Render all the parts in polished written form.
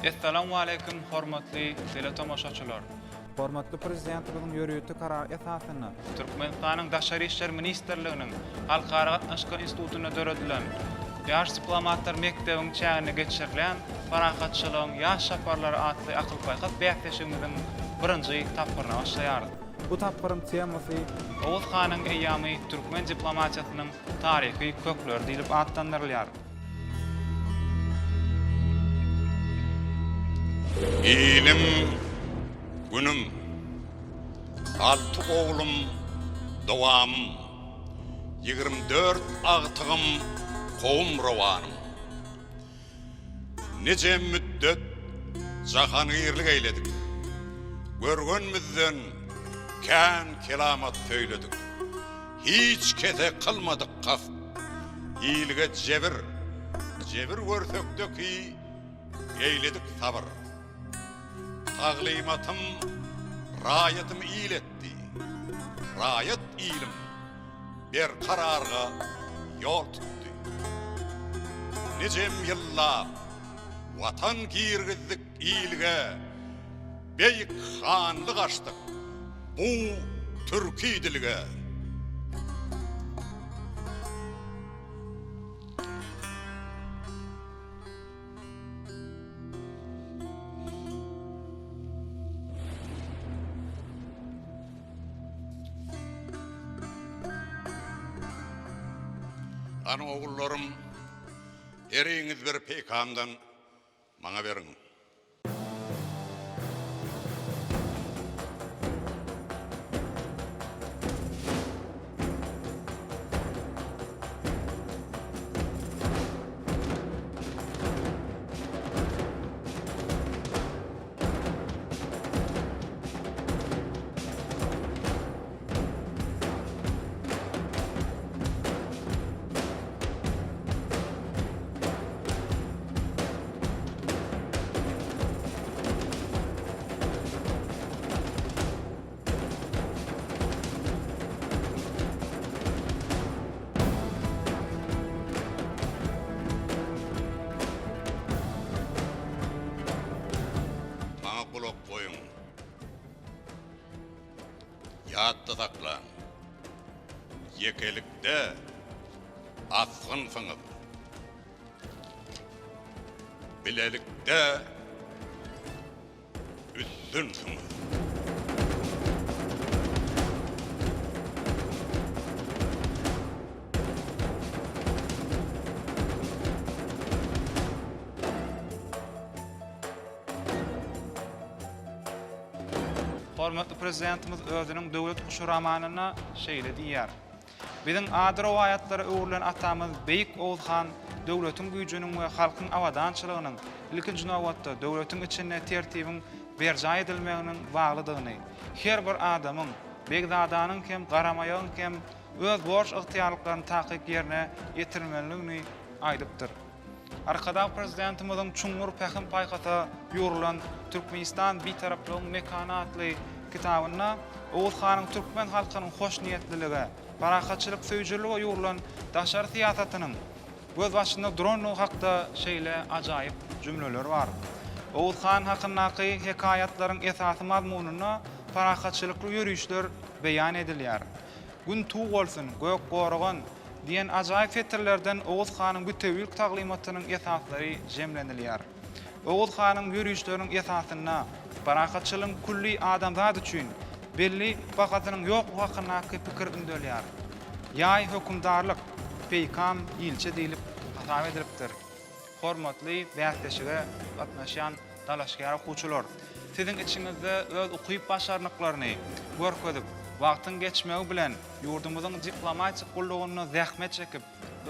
Essalamualeýkum hormatly teletomaşaçylar! Hormatly Prezidentimiziň ýörite Karary esasynda, Türkmenistanyň Daşary işler ministrliginiň Halkara gatnaşyklary institutynda döredilen Ýaş diplomatlar mekdebiň çäginde geçirilýän Parahatçylygyň ýaş çaparlary atly akyl-paýhas bäsleşigimiziň birinji tapgyryna başlaýarys. Bu tapgyryň temasy. Oguz hanyň eýýamy türkmen diplomatiýasynyň taryhy kökleri diýlip atlandyrylýar. Ilim, günüm, alty oglum, dowamym, 24 agtygym, kowum rowanym. Nije müddet jahangirlik eýledik, Görgenmizden kän kelamat söýledik. Hiç kese kylmadyk kast, ilge jebir, Jebir görsekde ki, eýledik sabyr. Taglymatym raýatym il etdi, Raýat ilim berkararga ýol tutdy. Nijem ýyllap Watan girgizdik ilge, Beýik hanlyk açdyk bu türki dilge. Hany ogullarym, heriňiz bir peýkamdan maňa beriň. Maňa gulak goýuň. Ýatda saklaň. Ýekelikde asgynsyňyz. Bilelikde üstünsiňiz. Hormatly Prezidentimiz özüniň Döwlet guşy romanynda şeýle diýýär, Biziň ady rowaýatlara öwrülen atamyz Beýik Oguz han döwletiň güýjüniň we halkyň abadançylygynyň, ilkinji nobatda, döwletiň içinde tertibiň berjaý edilmeginiň baglydygyny, her bir adamyň, begzadanyň hem, garamaýagyň hem öz borç-ygtyýarlyklaryny takyk ýerine ýetirmelidigini aýdypdyr. Arkadag Prezidentimiziň çuňňur pähim-paýhasa ýugrulan Türkmenistan, Bitaraplygyň mekany atly kitabynda Oguz hanyň türkmen halkynyň hoşniýetlilige, parahatçylyk söýüjilige ýugrulan daşary syýasatynyň gözbaşynda durandygy hakda şeýle ajaýyp jümleler bar. Oguz han hakyndaky hekaýatlaryň esasy mazmunynda parahatçylykly ýörişler beýan edilýär. Gün tug bolsun, gök goragan diýen ajaýyp setirlerden Oguz hanyň bütewilik taglymatynyň esaslary jemlenilýär. Oguz hanyň ýörişleriniň esasynda parahatçylygyň külli adamzat üçin belli bahasynyň ýoklugy hakyndaky pikir ündelýär. Ýaý hökümdarlyk, peýkam ilçi diýlip hasap edilipdir. Hormatly bäsleşige gatnaşýan dalaşgär okuwçylar! Siziň içiňizde öz ukyp-başarnyklaryny görkezip, wagtyň geçmegi bilen ýurdumyzyň diplomatik gullugynda zähmet çekip,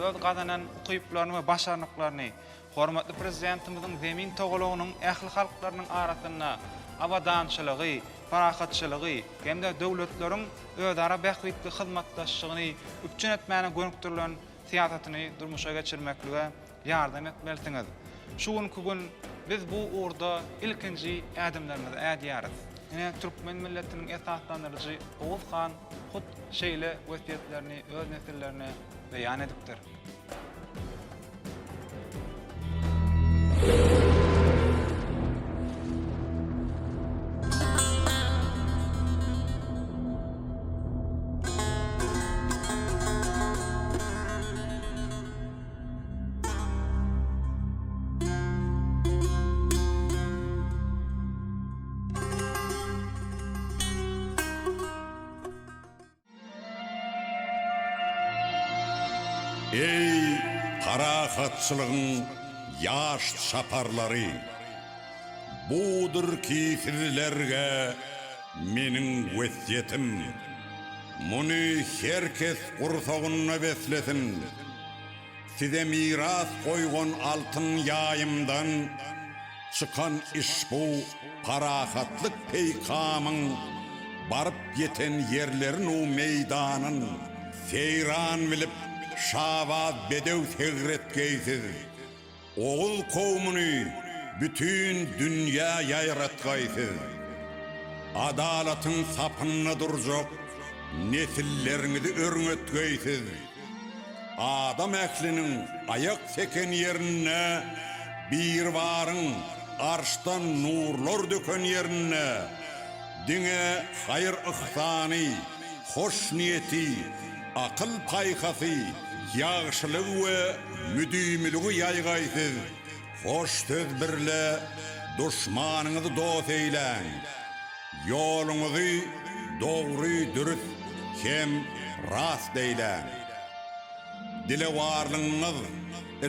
öz gazanan ukyplaryny we başarnyklaryny hormatly Prezidentimiziň Zemin togalagynyň ähli halklarynyň arasynda abadançylygy, parahatçylygy hem-de döwletleriň özara bähbitli hyzmatdaşlygyny üpjün etmäne gönükdirilen syýasatyny durmuşa geçirmeklige ýardam etmelisiňiz. Şu günki gün biz bu ugurda ilkinji ädimlerimizi ädýäris. Ine, türkmen milletiniň esaslandyryjy Oguz han hut şeýle wesýetlerini öz nesillerine beýan edipdir. Eý, parahatçylygyň ýaş çaparlary! Budur ki sizlerge meniň wesýetim. Muny her kes gursagynda beslesin. Size miras goýgan altyn ýaýymdan çykan işbu parahatlyk peýkamyň baryp ýeten ýerlerin-u meýdanyn seýran bilip şabaz bedew segretgeýsiz. Oguz kowmuny bütin dünýä ýaýratgaý siz. Adalatyň sapynda durjak nesilleriňizi örňetgeý siz. Adam ähliniň aýak seken ýerinde Biribaryň arşdan nurlar döken ýerinde diňe haýyr-yhsany, hoş niýeti, Akyl-paýhasy, ýagşylygy we müdimiligi ýaýgaý siz, hoş söz birle duşmanyňyzy dost eýläň, ýoluňyzy dogry, dürüst hem rast eýläň. Dilewarlygyňyz,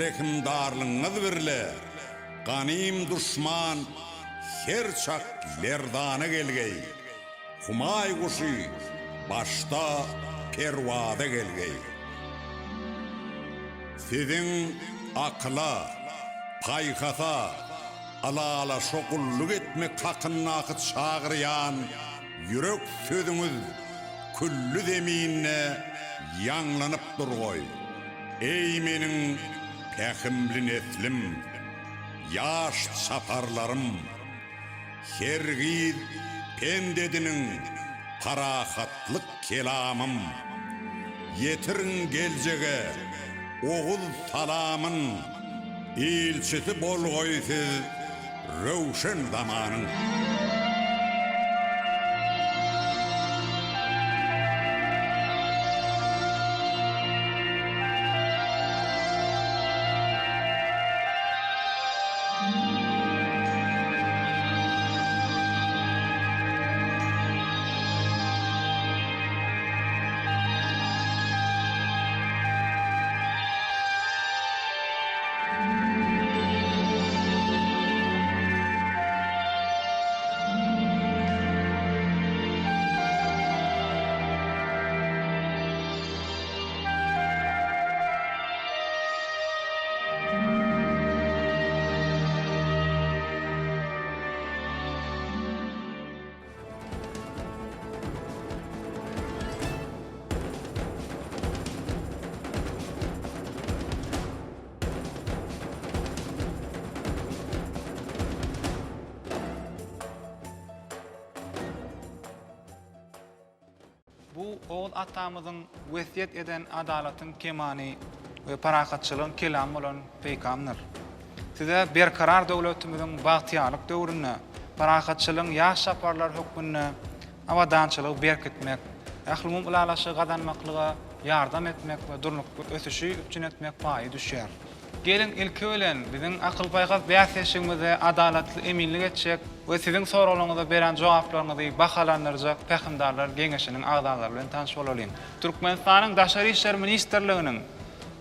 rehimdarlygyňyz birle ganym duşman her çak lerzana gelgeý. Humaý guşy başda perwaza gelgeý. Siziň akyla, paýhasa, ylalaşa gulluk etmek hakyndaky çagyrýan ýürek sözüňiz külli zeminde ýaňlanyp durgaý. Eý meniň pähimli neslim, ýaş çaparlarym! Hergiz pent ediniň parahatlyk kelamym, Ýetiriň geljege oguz salamyn, Ilçisi bolgaý siz röwşen zamanyň. Bu Oguz atamyzyň wesýet eden adalatyň kemany we parahatçylygyň kelamy bolan peýkamdyr. Size Berkarar döwletimiziň bagtyýarlyk döwründe parahatçylygyň ýaş çaparlary hökmünde abadançylygy berkitmek, ählumumy ylalaşygy gazanmaklyga ýardam etmek we durnukly ösüşi üpjün etmek paýy düşýär. Geliň, ilki bilen, biziň akyl-paýhas bäsleşigimize adalatly eminlik etjek we siziň soraglaryňyza beren jogaplaryňyzy bahalandyrjak Pähimdarlar geňeşiniň agzalary bilen tanyş bolalyň. Türkmenistanyň Daşary işler ministrliginiň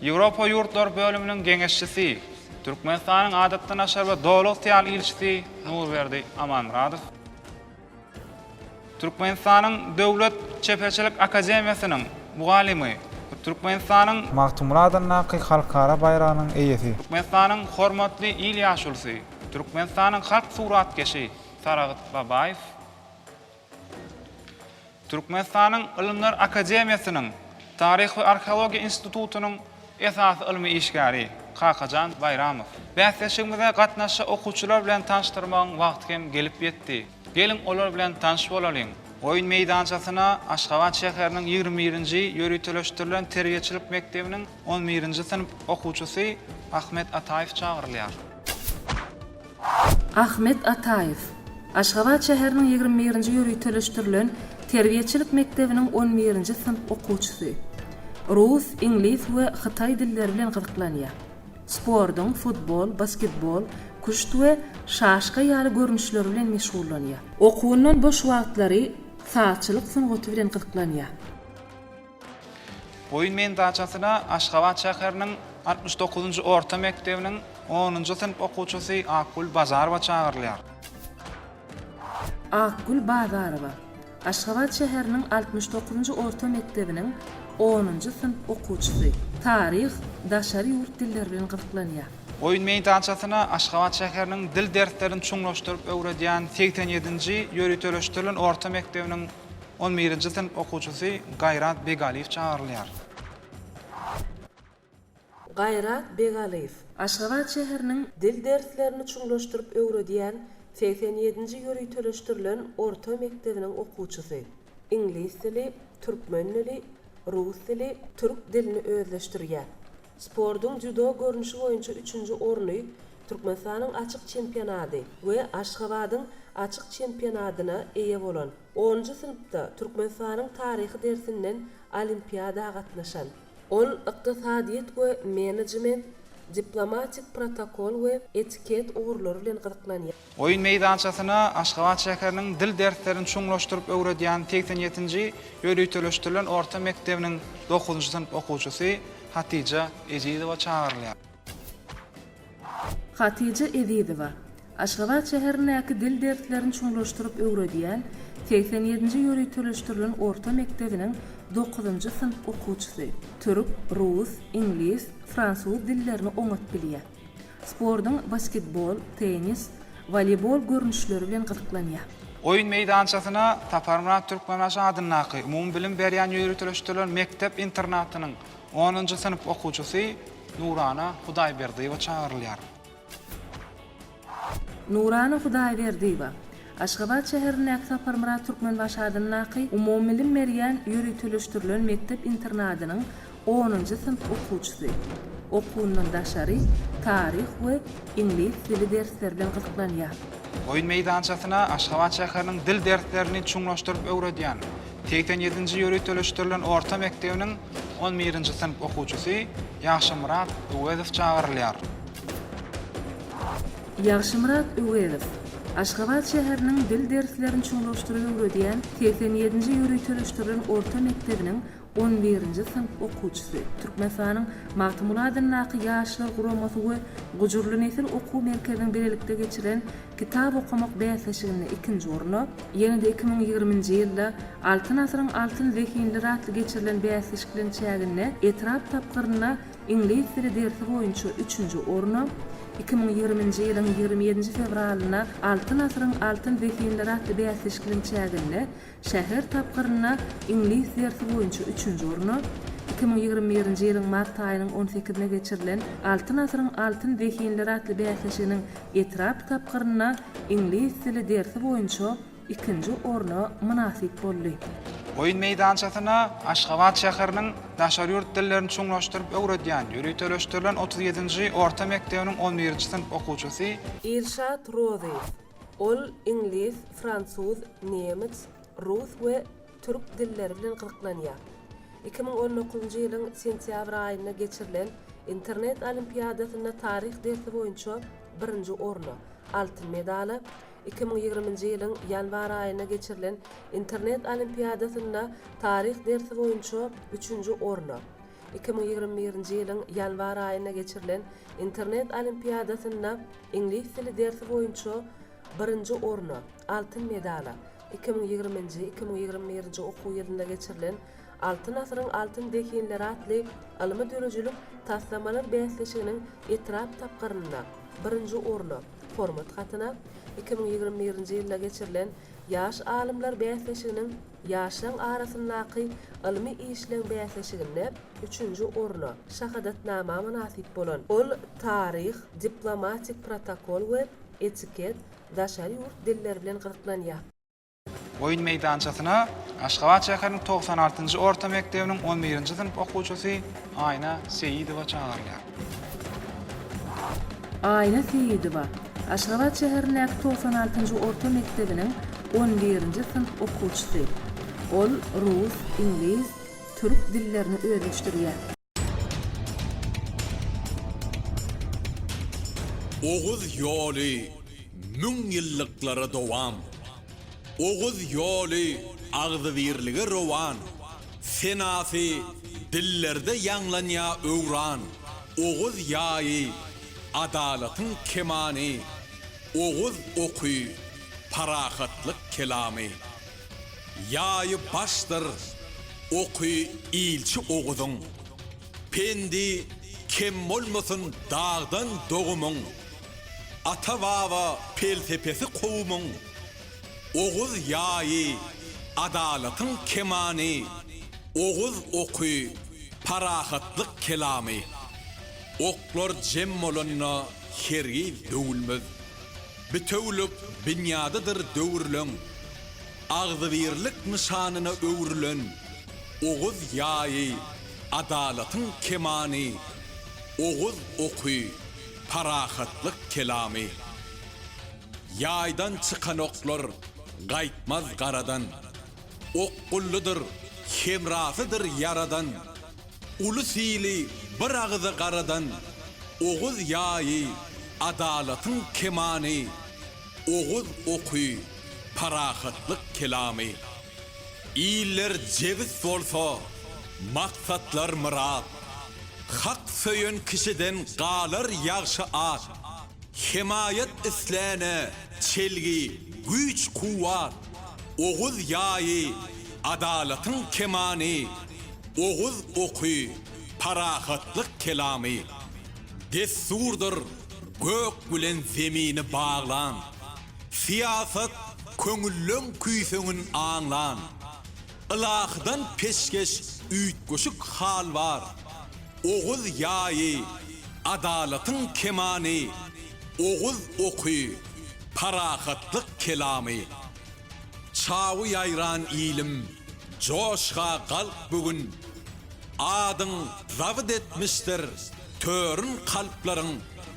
Ýewropa ýurtlary bölüminiň geňeşçisi, Türkmenistanyň Adatdan daşary we Doly ygtyýarly ilçisi Nurberdi Amanmyradow. Türkmenistanyň Döwlet çeperçilik akademiýasynyň mugallymy, Türkmenistanyň. Magtymguly adyndaky Halkara baýragynyň eýesi. Türkmenistanyň Hormatly il ýaşulusy, Türkmenistanyň halk suratkeşi Saragt Babaýew, Türkmenistanyň Ylymlar akademiýasynyň Taryh we arheologiýa institutynyň esasy ylmy işgäri Kakajan Baýramow. Bäsleşigimize gatnaşja okuwçylar bilen tanyşdyrmagyň wagty hem gelip ýetdi. Geliň olar bilen tanyş bolalyň. Oýun meýdançasyna Aşgabat şäheriniň 21-nji ýöriteleşdirilen terbiýeçilik mekdebiniň on birinji synp okuwçysy Ahmet Ataýew çagyrylýar. Ahmet Ataýew, Aşgabat şäheriniň 21-nji ýöriteleşdirilen terbiýeçilik mekdebiniň on birinji synp okuwçysy. Rus, iňlis we hytaý dilleri bilen gyzyklanýar. Sportuň futbol, basketbol, küşt we şaşka ýaly görnüşleri bilen meşgullanýar. Okuwyndan boş wagtlary sazçylyk sungaty bilen gyzyklanýar. Oýun meýdançasyna Aşgabat şäheriniň 69-njy orta mekdebiniň onunjy synp okuwçysy Akgül Bazarowa çagyrylýar. Akgül Bazarowa, Aşgabat şäheriniň 69-njy orta mekdebiniň onunjy synp okuwçysy. Taryh, daşary ýurt dilleri bilen gyzyklanýar. Oýun meýdançasyna Aşgabat şäheriniň dil derslerini çuňlaşdyryp öwredýän 87-nji ýöriteleşdirilen orta mekdebiniň on birinji synp okuwçysy Gaýrat Begalyýew çagyrylýar. Gaýrat Begalyýew, Aşgabat şäheriniň dil derslerini çuňlaşdyryp öwredýän 87-nji ýöriteleşdirilen orta mekdebiniň okuwçysy. Iňlis dili, türkmen dili, rus dili, türk dilini özleşdirýär. Sportuň dzýudo görnüşi boýunça üçünji orny Türkmenistanyň açyk çempionady we Aşgabadyň açyk çempionadyna eýe bolan. Onunjy synpda Türkmenistanyň taryhy dersinden olimpiada gatnaşan. Ol ykdysadyýet we menejment, diplomatik protokol we etiket ugurlary bilen gyzyklanýar. Oýun meýdançasyna Aşgabat şäheriniň dil derslerini çuňlaşdyryp öwredýän 87-nji ýöriteleşdirilen orta mekdebiniň dokuzynjy synp okuwçysy Hatyja Ezizowa çagyrylýar. Hatyja Ezizowa, Aşgabat şäherindäki dil derslerini çuňlaşdyryp öwredýän 87-nji ýöriteleşdirilen orta mekdebiniň dokuzynjy synp okuwçysy. Türk, rus, iňlis, fransuz dillerini oňat bilýär. Sportuň basketbol, tennis, woleýbol görnüşleri bilen gyzyklanýar. Oýun meýdançasyna Saparmyrat Türkmenbaşy adyndaky umumybilim berýän ýöriteleşdirilen mekdep-internatynyň onunjy synp okuwçysy Nurana Hudaýberdiýewa çagyrylýar. Nurana Hudaýberdiýewa, Aşgabat şäherindäki Saparmyrat Türkmenbaşy adyndaky umumybilim berýän ýöriteleşdirilen mekdep-internadynyň onunjy synp okuwçysy. Okuwyndan daşary taryh we iňlis dili dersleri bilen gyzyklanýar. Oýun meýdançasyna Aşgabat şäheriniň dil derslerini çuňlaşdyryp öwredýän 87-nji ýöriteleşdirilen orta mekdebiniň on birinji synp okuwçysy Ýagşymyrat Öwezow çagyrylýar. Ýagşymyrat Öwezow, Aşgabat şäheriniň dil derslerini çuňlaşdyryp öwredýän 87-nji ýöriteleşdirilen orta mekdebiniň On birinji synp okuwçysy, Türkmenistanyň Magtymguly adyndaky Ýaşlar guramasy we Gujurly nesil okuw merkeziniň bilelikde geçiren kitap okamak bäsleşiginde ikinji orna, ýene-de 2020-nji ýylda Altyn asyryň altyn zehinleri atly geçirilen bäsleşikleň çäginde etrap tapgyrynda iňlis dili dersi boýunça üçünji orna, 2020-nji ýylyň 27-nji fewralynda Altyn asyryň altyn zehinleri atly bäsleşikleň çäginde Şäher tapgyrynda iňlis dersi boýunça üçünji orna, 2021-nji ýylyň mart aýynyň on sekizine geçirilen Altyn asyryň altyn zehinleri atly bäsleşiginiň etrap tapgyrynda iňlis dili dersi boýunça ikinji orna mynasyp boldy. Oýun meýdançasyna Aşgabat şäheriniň daşary ýurt dillerini çuňlaşdyryp öwredýän ýöriteleşdirilen 37-nji orta mekdebiniň on birinji synp okuwçysy, Ilşat Rozyýew. Ol iňlis, fransuz, nemes, rus we türk dilleri bilen gyzyklanýar. 2019-njy ýylyň sentýabr aýynda geçirilen internet olimpiadasynda taryh dersi boýunça birinji orna, altyn medala, 2020-nji ýylyň ýanwar aýynda geçirilen internet olimpiadasynda taryh dersi boýunça üçünji orna, 2021-nji ýylyň ýanwar aýynda geçirilen internet olimpiadasynda Iňlis dili dersi boýunça birinji orna, altyn medala, 2020-nji, 2021-nji okuw ýylynda geçirilen Altyn asyryň altyn zehinleri atly ylmy-döredijilik taslamalar bäsleşiginiň etrap tapgyrynda birinji orna, hormat hatyna, 2021-nji ýylda geçirilen Ýaş alymlar bäsleşiginiň ýaşlaň arasyndaky ylmy işleň bäsleşiginde üçünji orna, şahadatnama mynasyp bolan. Ol taryh, diplomatik protokol we etiket, daşary ýurt dilleri bilen gyzyklanýar. Oýun meýdançasyna Aşgabat şäheriniň 96-njy orta mekdebiniň on birinji synp okuwçysy Aýna Seýidowa çagyrylýar. Aýna Seýidowa, Aşgabat şäherindäki 96-njy orta mekdebiniň on birinji synp okuwçysy. Ol rus, iňlis, türk dillerini özleşdirýär. Oguz ýoly müňýyllyklara dowam. Oguz ýoly agzybirlige rowan. Senasy. Dillerde ýaňlanýa öwran, Oguz ýaýy, adalatyň kemany, Oguz oky, parahatlyk kelamy. Ýaýy başdyr, oky ilçi Oguzyň. Pendi kem bolmasyn dagdan dogumyň, Ata-baba pelsepesi kowumyň. Oguz ýaýy, adalatyň kemany, Oguz oky, parahatlyk kelamy. Oklar jem bolanda hergiz döwülmez. Bitewülik binýadydyr döwürleň. Agzybirlik nyşanyna öwrülen Oguz ýaýy, adalatyň kemany, Oguz oky, parahatlyk kelamy. Ýaýdan çykan oklar gaýtmaz garadan. Okgullydyr, hemrasydyr Ýaradan. Ulus-ili bir agyza garadan Oguz ýaýy, adalatyň kemany, Oguz oky, parahatlyk kelamy. Iller jebis bolsa, maksatlar myrat, Hak söýen kişiden galar ýagşy at. Hemaýat isläne çelgi, güýç-kuwwat, Oguz ýaýy, adalatyň kemany, Oguz oky, parahatlyk kelamy. Dessurdyr gök bilen zemini baglan, Syýasat köňülleň küýsegin aňlan. Ylahydan peşgeş üýtgeşik hal bar, Oguz ýaýy, adalatyň kemany, Oguz oky, parahatlyk kelamy. Çawy ýaýran ilim, joşga galk bu gün, Adyň zabyt etmişdir törün kalplaryň,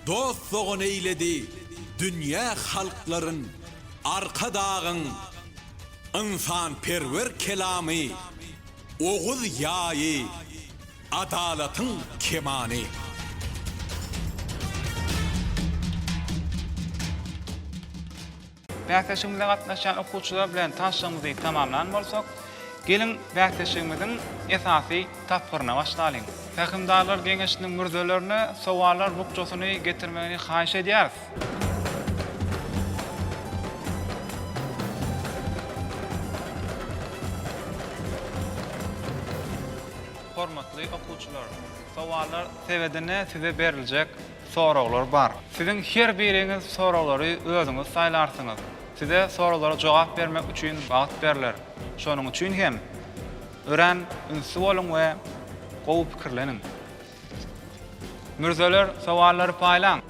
Dost-dogan eýledi dünýä halklaryn, Arkadagyň ynsanperwer kelamy, Oguz ýaýy, Adalatyň kemany. Bäsleşigimize gatnaşýan okuwçylar bilen tanyşlygymyzy tamamlan bolsak, geliň bäsleşigimiziň esasy tapgyryna başlalyň. Pähimdarlar geňeşiniň mürzelerine sowallar bukjasyny getirmegini haýyş edýäris. Hormatly okuwçylar, sowallar sebedinde size beriljek soraglar bar. Siziň her biriňiz soraglary özüňiz saýlarsyňyz. Size soraglara jogap bermek üçin wagt berler. Şonuň üçin hem örän ünsli boluň we gowy pikirleniň. Mürzeler, sowallary paýlaň.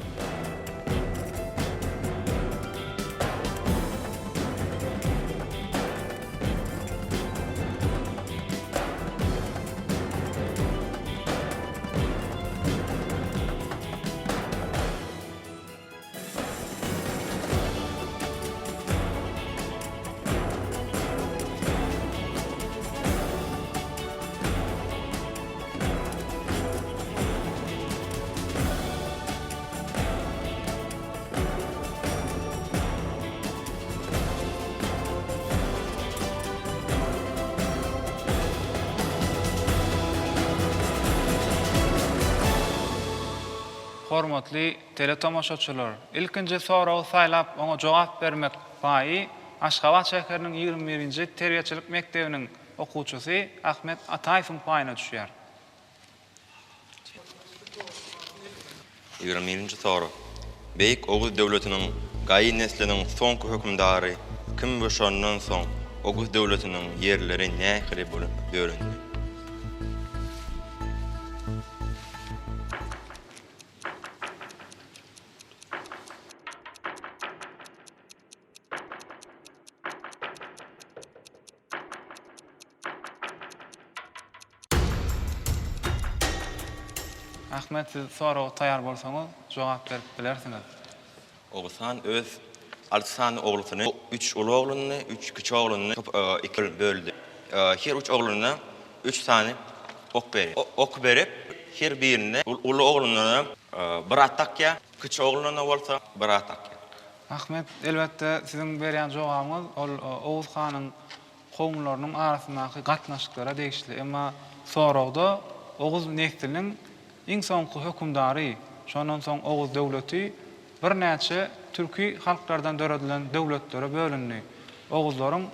Hormatly teletomaşaçylar, ilkinji soragy saýlap, oňa jogap bermek paýy Aşgabat şäheriniň 21-nji terbiýeçilik mekdebiniň okuwçysy Ahmet Ataýewiň paýyna düşýär. 21-nji sorag. Beýik Oguz döwletiniň Gaýy nesliniň soňky hökümdary kim we şondan soň Oguz döwletiniň ýerleri nähili bölündi? Ahmet siz soraga taýar bolsaňyz jogap berip bilersiňiz. Oguz han öz alty sany oglusyny, üç uly ogluny, üç kiçi ogluny iki böldi. Her üç ogluna üç sany ok berýär. Ok berip, her birine uly ogluna bir at dakýar, kiçi ogluna bolsa bir at dakýar. Ahmet, elbetde siziň berýän jogabyňyz ol Oguz hanyň kowumlarynyň arasyndaky gatnaşyklara degişli. Emma soragda. Oguz nesliniň iň soňky hökümdary, şondan soň Oguz döwleti birnäçe türki halklardan döredilen döwletlere bölündi. Oguzlaryň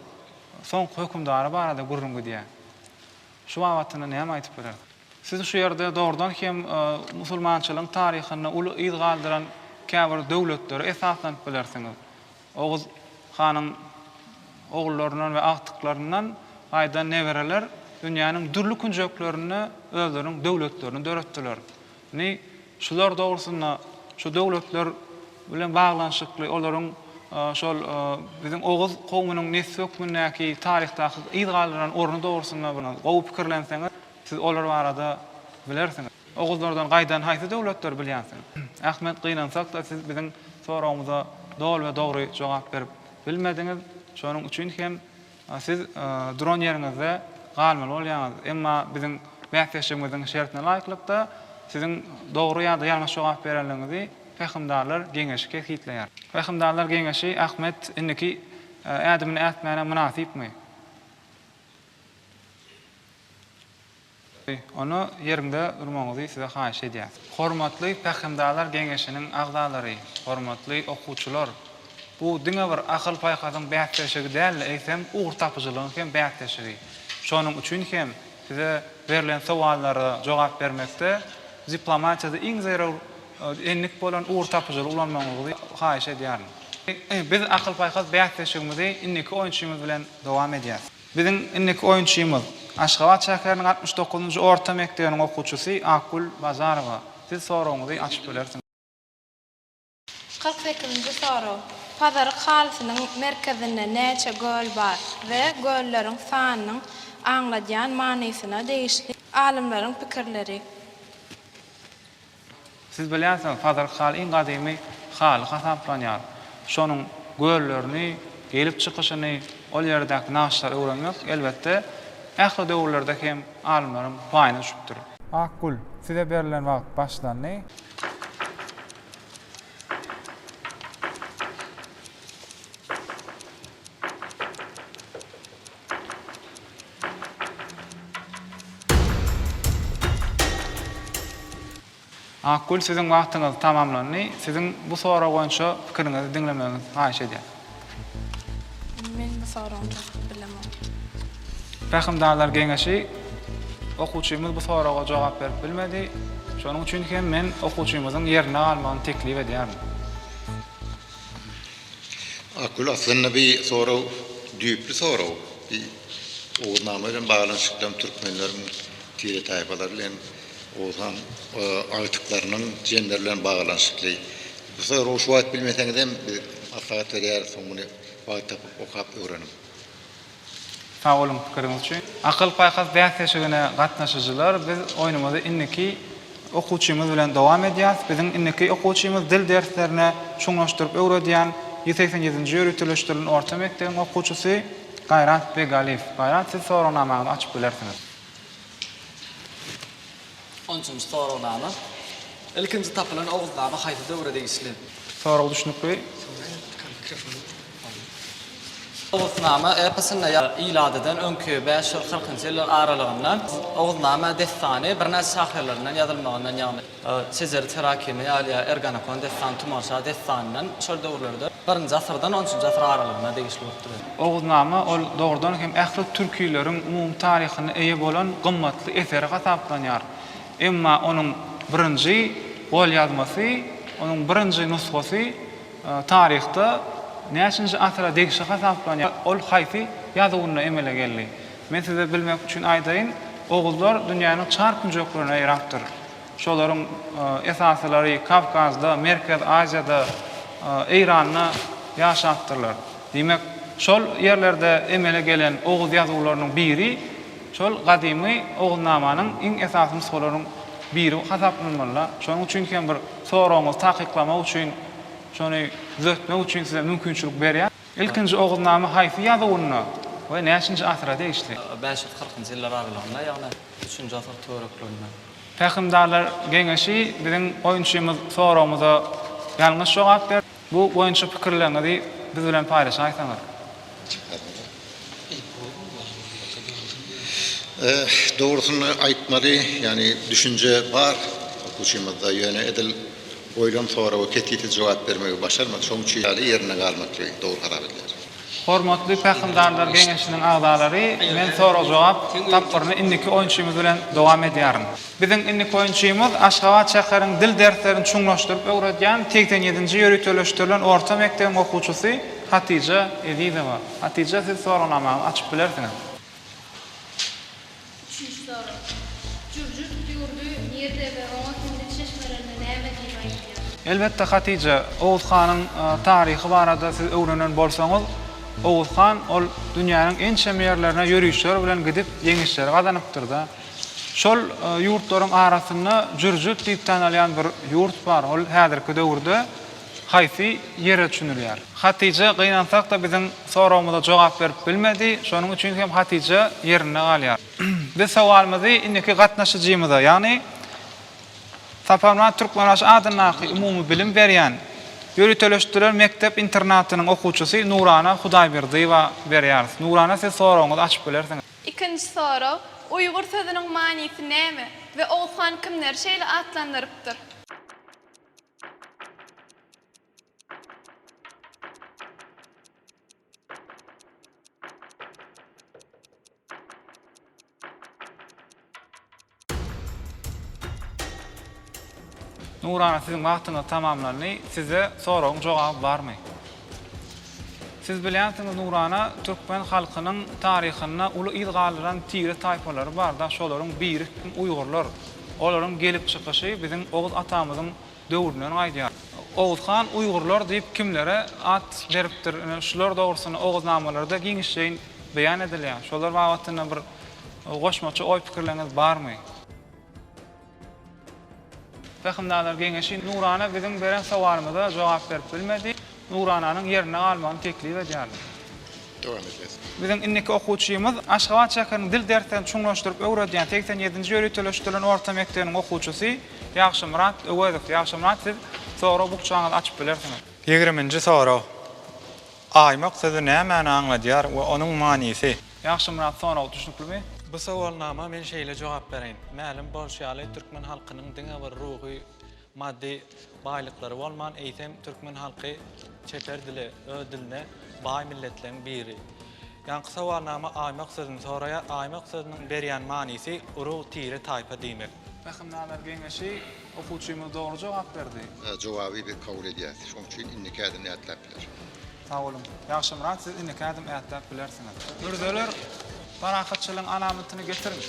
soňky hökümdary barada gürrüň gidýär. Şu babatynda näme aýdyp bilersiňiz? Siz şu ýerde dogrudan hem musulmançylygyň taryhynda uly yz galdyran käbir döwletlere esaslanyp bilersiňiz. Oguz hanyň ogullaryndan we agtyklaryndan gaýdan nebereler dünýäniň dürli künjeklerinde özleriniň döwletlerini döretdiler. Indi şular dogrusynda, şu döwletler bilen baglanyşykly olaryň şol biziň oguz kowmunyň nesli hökmündäki taryhdaky yz galdyran orny dogrusynda gowy pikirlenseňiz, siz olar barada bilersiňiz. Oguzlardan gaýdan haýsy döwletleri bilýänsiň? Ahmet gynansak-da siz biziň soragymyza doly we dogry jogap berip bilmediňiz. Şonuň üçin hem siz duran ýeriňizde galmaly bolýaňyz. Emma biziň bäsleşigimiziň şertine laýyklykda siziň dogry ýa-da ýalňyş jogap berenligiňizi Pähimdarlar geňeşi kesgitleýär. Pähimdarlar geňeşi Ahmet indiki ädimini ätmäne mynasypmy? Onda ýeriňde durmagyňyzy size haýyş edýäs. Hormatly Pähimdarlar geňeşiniň agzalary, hormatly okuwçylar! Bu diňe bir akyl-paýhasyň bäsleşigi däl-de, eýsem, ugurtapyjylygyň hem bäsleşigi. Şonuň üçin hem size berlen sowallara jogap bermekde diplomatiýada iň zerur endik bolan ugurtapyjylygy ulanmagyňyzy haýyş edýärin. Biz akyl-paýhas bäsleşigimizi indiki oýunçymyz bilen dowam edýäs. Biziň indiki oýunçymyz, Aşgabat şäheriniň 69-njy orta mekdebiniň okuwçysy Akgül Bazarowa. Siz soragyňyzy açyp bilersiňiz. 48-nji sorag. Pazaryk halysynyň merkezinde näçe göl bar we gölleriň sanynyň aňladýan manysyna degişli alymlaryň pikirleri. Siz bilýänsiňiz, Pazyryk haly iň gadymy haly hasaplanýar. Şonuň göllerini, gelip çykyşyny, ol ýerdäki nagyşlary öwrenmek, elbetde, ähli döwürlerde hem alymlaryň paýyna düşüpdir. Akgül, size berlen wagt başlandy. Akgül siziň wagtyňyz tamamlandy. Siziň bu sorag boýunça pikiriňizi diňlemegiňizi haýyş edýän. Men bu soragyň jogabyny bilemok. Pähimdarlar geňeşi okuwçymyz bu soraga jogap berip bilmedi. Şonuň üçin hem men okuwçymyzyň ýerinde galmagyny teklip edýärin. Akgül aslynda bi sorag düýpli sorag. Bi Oguznama bilen baglanyşykly hem türkmenleriň tire-taýpalary bilen Oguzhan agtyklarynyň jemleri bilen baglanyşykly. Bu soragy şu wagt bilmeseňizem biz maslahat berýäris soň muny wagt tapyp okap öwreniň. Sag boluň pikiriňiz üçin. Akyl-paýhas bäsleşigine gatnaşyjylar biz oýnumyzy indiki okuwçymyz bilen dowam edýäs. Biziň indiki okuwçymyz dil derslerine çuňlaşdyryp öwredýän 187-nji ýöriteleşdirilen orta mekdebiň okuwçysy Gaýrat Begalyýew. Gaýrat siz soragnamaňyzy açyp bilersiňiz. On üçünji soragnama. Ilkinji tapylan Oguznama haýsy döwre degişli? Sorag düşnükli. Oguznama eposynda iladydan öňki 540-njy ýyllar aralygynda Oguznama dessany birnäçe şahyrlaryndan ýazylmagyndan ýagny Şejeri Terakimi ýaly ýa Erganakon dessany, Tumarşa dessanyndan şol döwürlerde birinji asyrdan on üçünji asyr aralygyna degişli bolup durýar. Oguznama ol dogrudan hem ähli türkileriň umumy taryhyna eýe bolan gymmatly eseri hasaplanýar. Emma onuň birinji golýazmasy, onuň birinji nusgasy taryhda näçinji asyra degişli hasaplanýar, ol haýsy ýazuwynda emele geldi? Men size bilmek üçin aýdaýyn, oguzlar dünýäniň çar künjeklerine ýaýrapdyr. Şolaryň esasylary Kawkazda, Merkezi Aziýada, Eýranda ýaşapdyrlar. Diýmek, şol ýerlerde emele gelen oguz ýazuwlarynyň biri şol gadymy Oguznamanyň iň esasy nusgalarynyň biri hasaplanmalyda. Şonuň üçin hem bir soragyňyzy takyklamak üçin, şony düzetmek üçin size mümkinçilik berýär. Ilkinji Oguznama haýsy ýazuwynda we näçinji asyra degişli? 540-njy ýyllar aralygynda, ýagny üçünji asyr töwereklerinde. Pähimdarlar geňeşi biziň oýunçymyz soragymyza ýalňyş jogap berdi. Bu boýunça pikirleriňizi biz bilen paýlaşaýsaňyz. Dogrusyny aýtmaly, ýagny düşünje bar okuwçymyzda, ýöne edil goýlan soraga kesgitli jogap bermegi başarmady. Şonuň üçin ýaly ýerinde galmaklygy dogry hasap edilýär. Hormatly Pähimdarlar geňeşiniň agzalary, men sorag-jogap tapgyryny indiki oýunçymyz bilen dowam edýärin. Biziň indiki oýunçymyz Aşgabat şäheriniň dil derslerini çuňlaşdyryp öwredýän 87-nji ýöriteleşdirilen orta mekdebiň okuwçysy Hatyja Ezizowa. Hatyja, siz soragnamaňyzy açyp bilersiňiz. Üçünji sorag. Jürjürt ýurdy nirde we oňa hindi çeşmelerinde näme diýip aýdylýar? Elbetde Hatyja, Oguz hanyň taryhy barada siz öwrenen bolsaňyz, Oguz han ol dünýäniň ençeme ýerlerine ýörişler bilen gidip ýeňişleri gazanypdyrda. Şol ýurtlaryň arasynda Jürjürt diýip tanalýan bir ýurt bar, ol häzirki döwürde haýsy ýere düşünilýär? Hatyja gynansak-da biziň soragymyza jogap berip bilmedi, şonuň üçin hem Hatyja ýerinde galýar. Biz sowalymyzy indiki gatnaşyjymyza, ýagny Saparmyrat Türkmenbaşy adyndaky umumy bilim berýän ýöriteleşdirilen mekdep-internatynyň okuwçysy Nurana Hudaýberdiýewa berýäris. Nurana siz soragyňyzy açyp bilersiňiz. Ikinji sorag, Uýgur sözüniň manysy näme we Oguzhan kimleri şeýle atlandyrypdyr? Nurana siziň wagtyňyz tamamlandy. Sizde soragyň jogaby barmy? Siz bilýänsiňiz Nurana türkmen halkynyň taryhynda uly yz galdyran tire taýpalary barda şolaryň biri hem uýgurlar. Olaryň gelip çykyşy biziň Oguz atamyzyň döwründen gaýdýar. Oguz han uýgurlar diýip kimlere at beripdir ine şular dogrusynda Oguznamalarda giňişleýin beýan edilýär. Şolar babatynda bir goşmaça oý-pikirleriňiz barmy? Pähimdarlar geňeşi Nurana biziň beren sowalymyza jogap berip bilmedi. Nurananyň ýerinde galmagyny teklip edýärler. Dowam edýäs. Biziň indiki okuwçymyz Aşgabat şäheriniň dil derslerini çuňlaşdyryp öwredýän 87-nji ýöriteleşdirilen orta mekdebiniň okuwçysy Ýagşymyrat Öwezow. Ýagşymyrat siz sorag bukjaňyzy açyp bilersiňiz. Ýigriminji sorag. Aýmak sözi nämäni aňladýar we onuň manysy? Ýagşymyrat sorag düşnüklimi? Bu sowalnama men şeýle jogap bereýin. Mälim bolşy ýaly türkmen halkynyň diňe bir ruhy, maddy baýlyklary bolman, eýsem türkmen halky çeper dile, öz diline baý milletleň biri. Ýaňky sowalnama aýmak sözüni soraýar. Aýmak sözüniň berýän manysy urug, tire, taýpa diýmek. Pähimdarlar geňeşi okuwçymyz dogry jogap berdi. Jogaby biz kabul edýäs. Şoň üçin indiki ädimini ätläp biler. Sag boluň. Ýagşymyrat siz indiki ädim ätläp bilersiňiz. Mürzeler, parahatçylygyň alamatyny getiriň.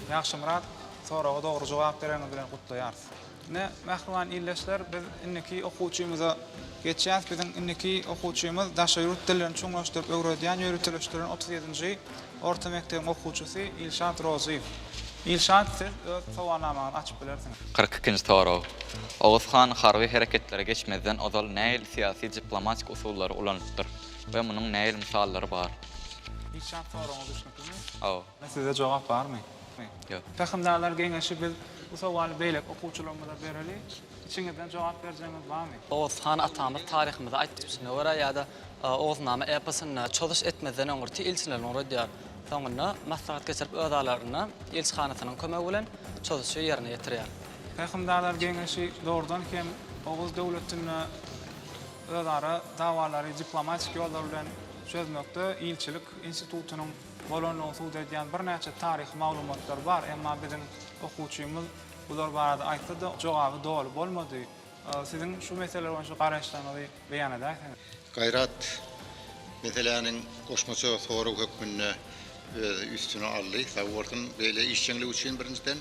Ýagşymyrat, soraga dogry jogap bereniňiz bilen gutlaýarys. Ine, mähriban ildeşler, biz indiki okuwçymyza geçýäs. Biziň indiki okuwçymyz daşary ýurt dillerini çuňlaşdyryp öwredýän ýöriteleşdirilen 37-nji orta mekdebiň okuwçysy Ilşat Rozyýew. Ilşat, siz öz sowalnamaňyzy açyp bilersiňiz. 42-nji sorag. Oguz han harby hereketlere geçmezden ozal nähili syýasy-diplomatik usullary ulanypdyr we munuň nähili mysallary bar? Ilşat soragyňyz düşnüklimi? Hawa. Sizde jogap barmy? Ýok. Pähimdarlar geňeşi biz bu sowaly beýleki okuwçylarymyza bereli. Içiňizden jogap berjegiňiz barmy? Oguz han atamyz taryhymyza aýtdypşyna görä ýa-da Oguznama eposynda çozuş etmezden öňürti ilçilerini ugradýar. Soňunda maslahat geçirip öz aralarynda ilçihanasynyň kömegi bilen çozuşy ýerine ýetirýär. Pähimdarlar geňeşi dogrudan hem Oguz döwletinde özara dawalary diplomatik ýollar bilen çözmekde ilçilik institutynyň bolandygyny subut edýän birnäçe taryhy maglumatlar bar, emma biziň okuwçymyz bular barada aýtsa-da, jogaby doly bolmady. Siziň şu mesele boýunça garaýyşlaryňyzy beýan edäýseňiz. Gaýrat meseläniň goşmaça sorag hökmünde öz üstüne aldy. Sag bolsun beýle işjeňligi üçin birinjiden.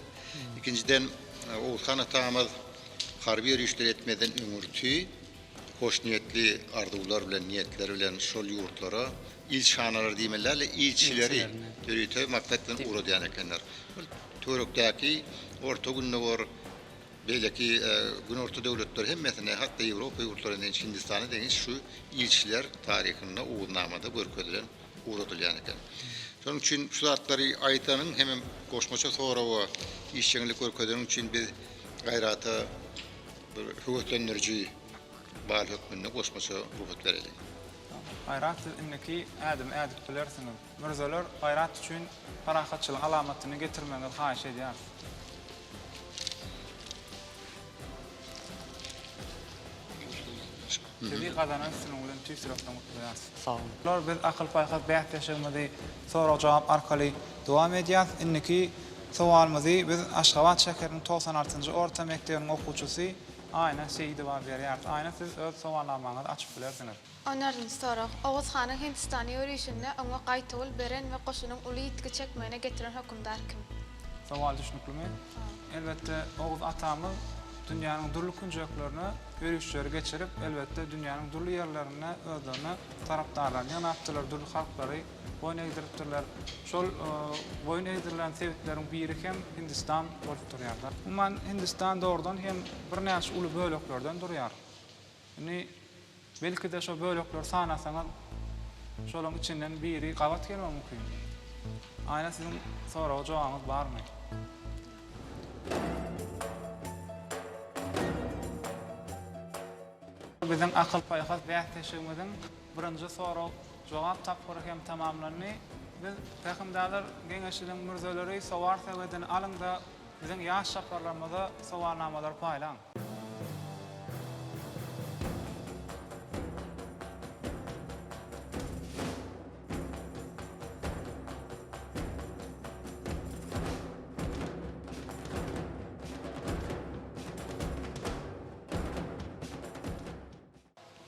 Ikinjiden, Oguzhan atamyz harby ýörişler etmezden öňürti hoşniýetli arzuwlar bilen, niýetler bilen şol ýurtlara ilçihanalar diýmeli däl-de, ilçileri ýörite maksat bilen ugradýan ekenler. Ol töwerekdäki Orta Gündogar, beýleki Günorta döwletler hemmesine, hatda Ýewropa ýurtlaryna deňiç, Hindistana deňiç şu ilçiler taryhynda, Oguznamada görkezilen, ugradylýan eken. Şonuň üçin şu zatlary aýdanyň hemem goşmaça soraga işjeňlik görkezeniň üçin biz Gaýrata bir höweslendiriji bal hökmünde goşmaça rugsat bereliň. Gaýrat siz indiki ädimi ädip bilersiňiz. Mürzeler Gaýrat üçin parahatçylygyň alamatyny getirmegiňizi haýyş edýäris. Sizi gazanan üstünligiň bilen tüýs ýürekden gutlaýarys. Sag boluň. Bular biz akyl-paýhas bäsleşigimizi sorag-jogap arkaly dowam edýäs. Indiki sowalymyzy biz Aşgabat şäheriniň 96-njy orta mekdebiniň okuwçysy Aýna Seýidowa berýäris. Aýna siz öz sowalnamaňyzy açyp bilersiňiz. On dördünji sorag. Oguz hanyň Hindistana ýörişinde oňa gaýtawul beren we goşunyň uly ýitgi çekmegine getiren hökümdar kim? Sowal düşnüklimi? Elbetde, Oguz atamyz dünýäniň dürli künjeklerine ýörişleri geçirip, elbetde, dünýäniň dürli ýerlerinde özlerine tarapdarlaryny ýygnapdyrlar, dürli halklary boýun egdiripdirler. Şol boýun egdirilen sebitleriň biri hem Hindistan bolup durýar. Umuman, Hindistan dogrudan hem birnäçe uly böleklerden durýar. Indi, belki-de, şo bölekleri sanasaňyz, şolaryň içinden biri gabat gelmegi mümkin. Aýna, siziň soraga jogabyňyz barmy? Biziň akyl-paýhas bäsleşigimiziň birinji sorag-jogap tapgyry hem tamamlandy. Biz Pähimdarlar geňeşiniň mürzeleri sowar sebedini alyň-da, biziň ýaş çaparlarymyza sowalnamalary paýlaň.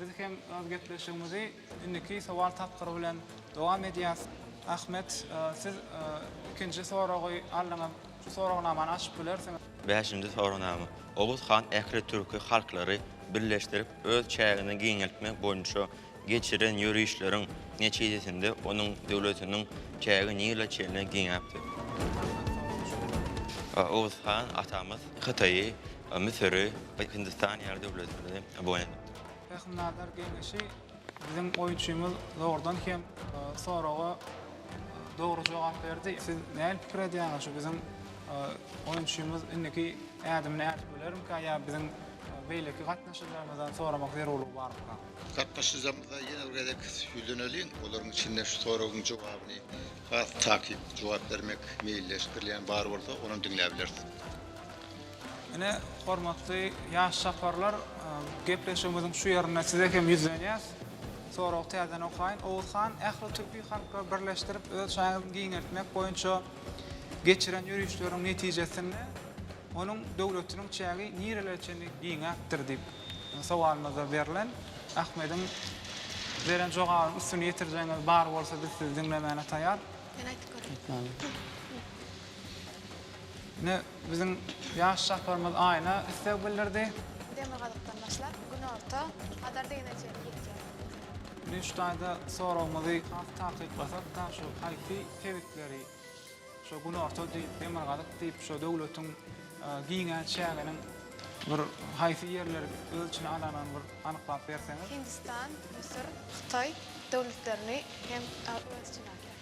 Biz hem öz gepleşigimizi indiki sowal tapgyry bilen dowam edýäs. Ahmet, siz ikinji soragy aldyňyz. Şu soragnamany açyp bilersiňiz. Bäşinji soragnama. Oguz han ähli türki halklary birleşdirip öz çägini giňeltmek boýunça geçiren ýörişleriň netijesinde onuň döwletiniň çägi nirä çenli giňäpdir? Oguz han atamyz Hytaýy, Müsüri, Hindistan ýaly döwletleri boýun edipdir. Pähimdarlar geňeşi biziň oýunçymyz dogrudan hem soraga dogry jogap berdi. Siz nähili pikir edýäňiz, şu biziň oýunçymyz indiki ädimini ädip bilermikä ýa biziň beýleki gatnaşyjylarymyzdan soramak zerurlygy barmyka? Gatnaşyjymyza ýene bir gezek ýüzleneliň, olaryň içinde şu soragyň jogabyny has takyk jogap bermek meýilleşdirilýän bar bolsa, onam diňläbileris. Ine, hormatly ýaş çaparlar, gepleşigimiziň şu ýerinde size hem ýüzlenýäs. Soragy täzeden okaýyn. Oguz han ähli türki halklary birleşdirip, öz çaýyny giňeltmek boýunça geçiren ýörişleriniň netijesinde onuň döwletiniň çägi nirelere çenli giňäpdir diýip sowalymyzda berlen. Ahmediň beren jogabynyň üstüni ýetirjegiňiz bar bolsa biz sizi diňlemäne taýar. Men aýdyp göreýin. Ine, biziň ýaş çaparymyz Aýna isleg bildirdi. Demirgazykdan başlap, günorta Hazar deňzine çenli ýetýär. Indi şu taýda soragymyzy has takyklasak-da, şu haýsy sebitleri, şu günorta diýip, demirgazyk diýip, şu döwletiň giňän çäginiň bir haýsy ýerleri öz içine alanyny bir anyklap berseňiz. Hindistan, Müsür, Hytaý döwletlerini hem öz içine alýar.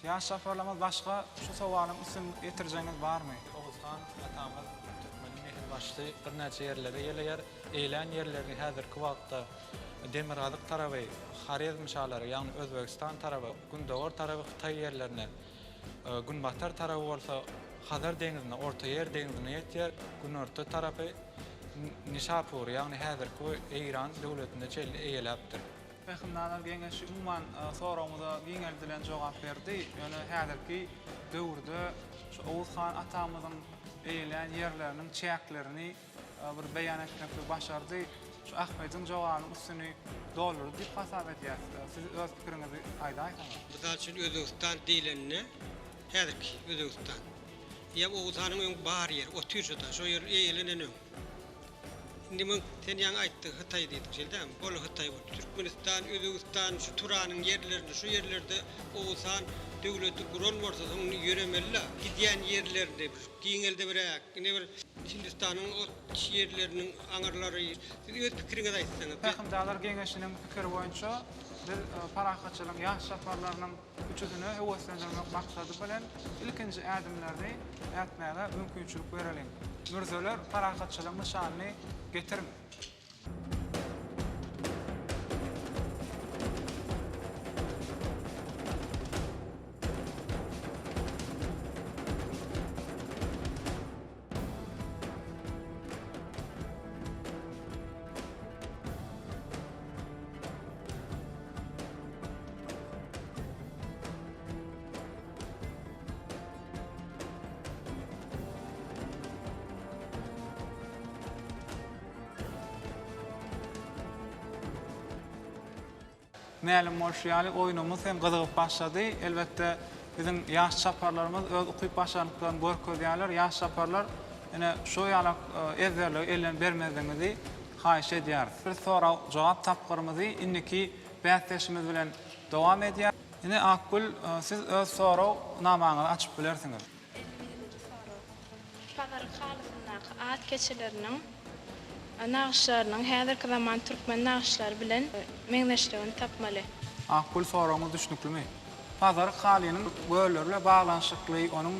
Ýaş çaparlarymyz başga şu sowalyň üstüni ýetirjegiňiz barmy? Oguz han atamyz türkmeniň nesilbaşysy birnäçe ýerleri eýeleýär. Eýelän ýerlerini häzirki wagtda demirgazyk taraby Horezm şalary, ýagny Özbegistan taraby, gündogar taraby Hytaý ýerlerine, günbatar taraby bolsa Hazar deňzine, Ortaýer deňzine ýetýär. Günorta tarapy Nişapur, ýagny häzirki Eýran döwletine çenli eýeläpdir. Pähimdarlar geňeşi umuman soragymyza giňeldilen jogap berdi. Ýöne häzirki döwürde şu Oguz han atamyzyň eýelän ýerleriniň çäklerini bir beýan etmekligi başardy. Şu Ahmediň jogabynyň üstüni doldurdy diýip hasap edýäs. Siz öz pikiriňizi aýdaýsaňyz. Mysal üçin Özbegistan diýlende häzirki Özbegistan. Ýa Oguz hanyň öň bar ýeri, otyr şo-da, şo ýer eýelenen öň. Indi muň sen ýaňy aýtdyň Hytaý diýdiň şeýle dälmi? Bol Hytaý boldy. Türkmenistan, Özbegistan şu Turanyň ýerlerinde şu ýerlerde Oguz han döwleti guran bolsa soň indi ýöremeli-la. Gidýän ýerlerini bir giňeldibiräk ine bir Hindistanyň o ýerleriniň aňyrlary siz öz pikiriňizi aýtsaňyz. Pähimdarlar geňeşiniň pikiri boýunça. Biz parahatçylygyň ýaş çaparlarynyň üçüsine höweslendirmek maksady bilen ilkinji ädimlerini ätmäge mümkinçilik bereliň. Mürzeler, parahatçylygyň nyşanyny getiriň! Mälim bolşy ýaly, oýnumyz hem gyzygyp başlady. Elbetde, biziň ýaş çaparlarymyz öz ukyp-başarnyklaryny görkezýärler. Ýaş çaparlar, ine, şu ýalak ezberligi elden bermezligiňizi haýyş edýäris. Biz sorag-jogap tapgyrymyzy indiki bäsdeşimiz bilen dowam edýäris. Ine, Akgül, siz öz sorag namaňyzy açyp bilersiňiz. 51-nji sorag. Pazaryk halysyndaky at keçeleriniň nagyşlarynyň häzirki zaman türkmen nagyşlary bilen meňzeşligini tapmaly. Akgül soragyňyz düşnüklimi? Pazaryk halynyň gölleri bilen baglanyşykly, onuň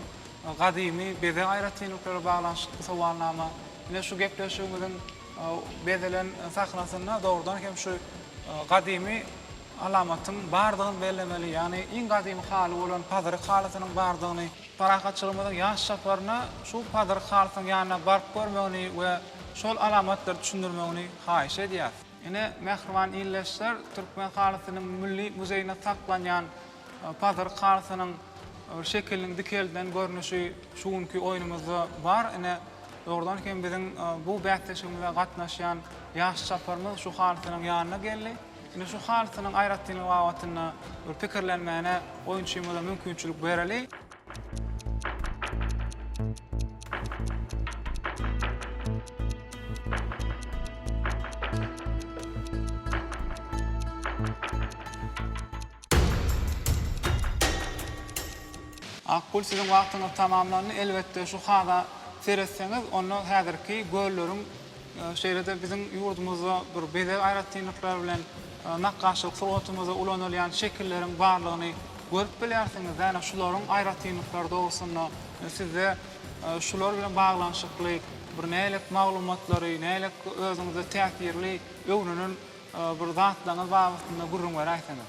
gadymy bezeg aýratynlyklary bilen baglanyşykly sowalnama. Ine şu gepleşigimiziň bezelen sahnasynda dogrudan hem şu gadymy alamatyň bardygyny bellemeli, ýagny iň gadymy haly bolan Pazyryk halysynyň bardygyny. Parahatçylygymyzyň ýaş çaparyna şu Pazyryk halysynyň ýanyna baryp görmegini we şol alamatlary düşündirmegini haýyş edýäris. Ine, mähriban ildeşler, Türkmen halysynyň milli muzeýinde saklanýan Pazyryk halysynyň bir şekiliniň dikeldilen görnüşi şu günki oýnumyzda bar. Ine, dogrudan hem biziň bu bäsleşigimize gatnaşýan ýaş çaparymyz şu halysynyň ýanyna geldi. Ine şu halysynyň aýratynlygy babatynda bir pikirlenmäne oýunçymyza mümkinçilik bereli. Akgül siziň wagtyňyz tamamlandy. Elbetde şu hala seretseňiz onda häzirki gölleriň şeýle-de biziň ýurdumyzda bir bezeg aýratynlyklary bilen nakgaşçylyk sungatymyzda ulanylýan şekilleriň barlygyny görüp bilýärsiňiz. Ýagny şularyň aýratynlyklary dogrusynda sizde şular bilen baglanyşykly bir nähili maglumatlary, nähili özüňizde täsirli öwrenen Bir zatlaryňyz babatynda gürrüň beräýseňiz.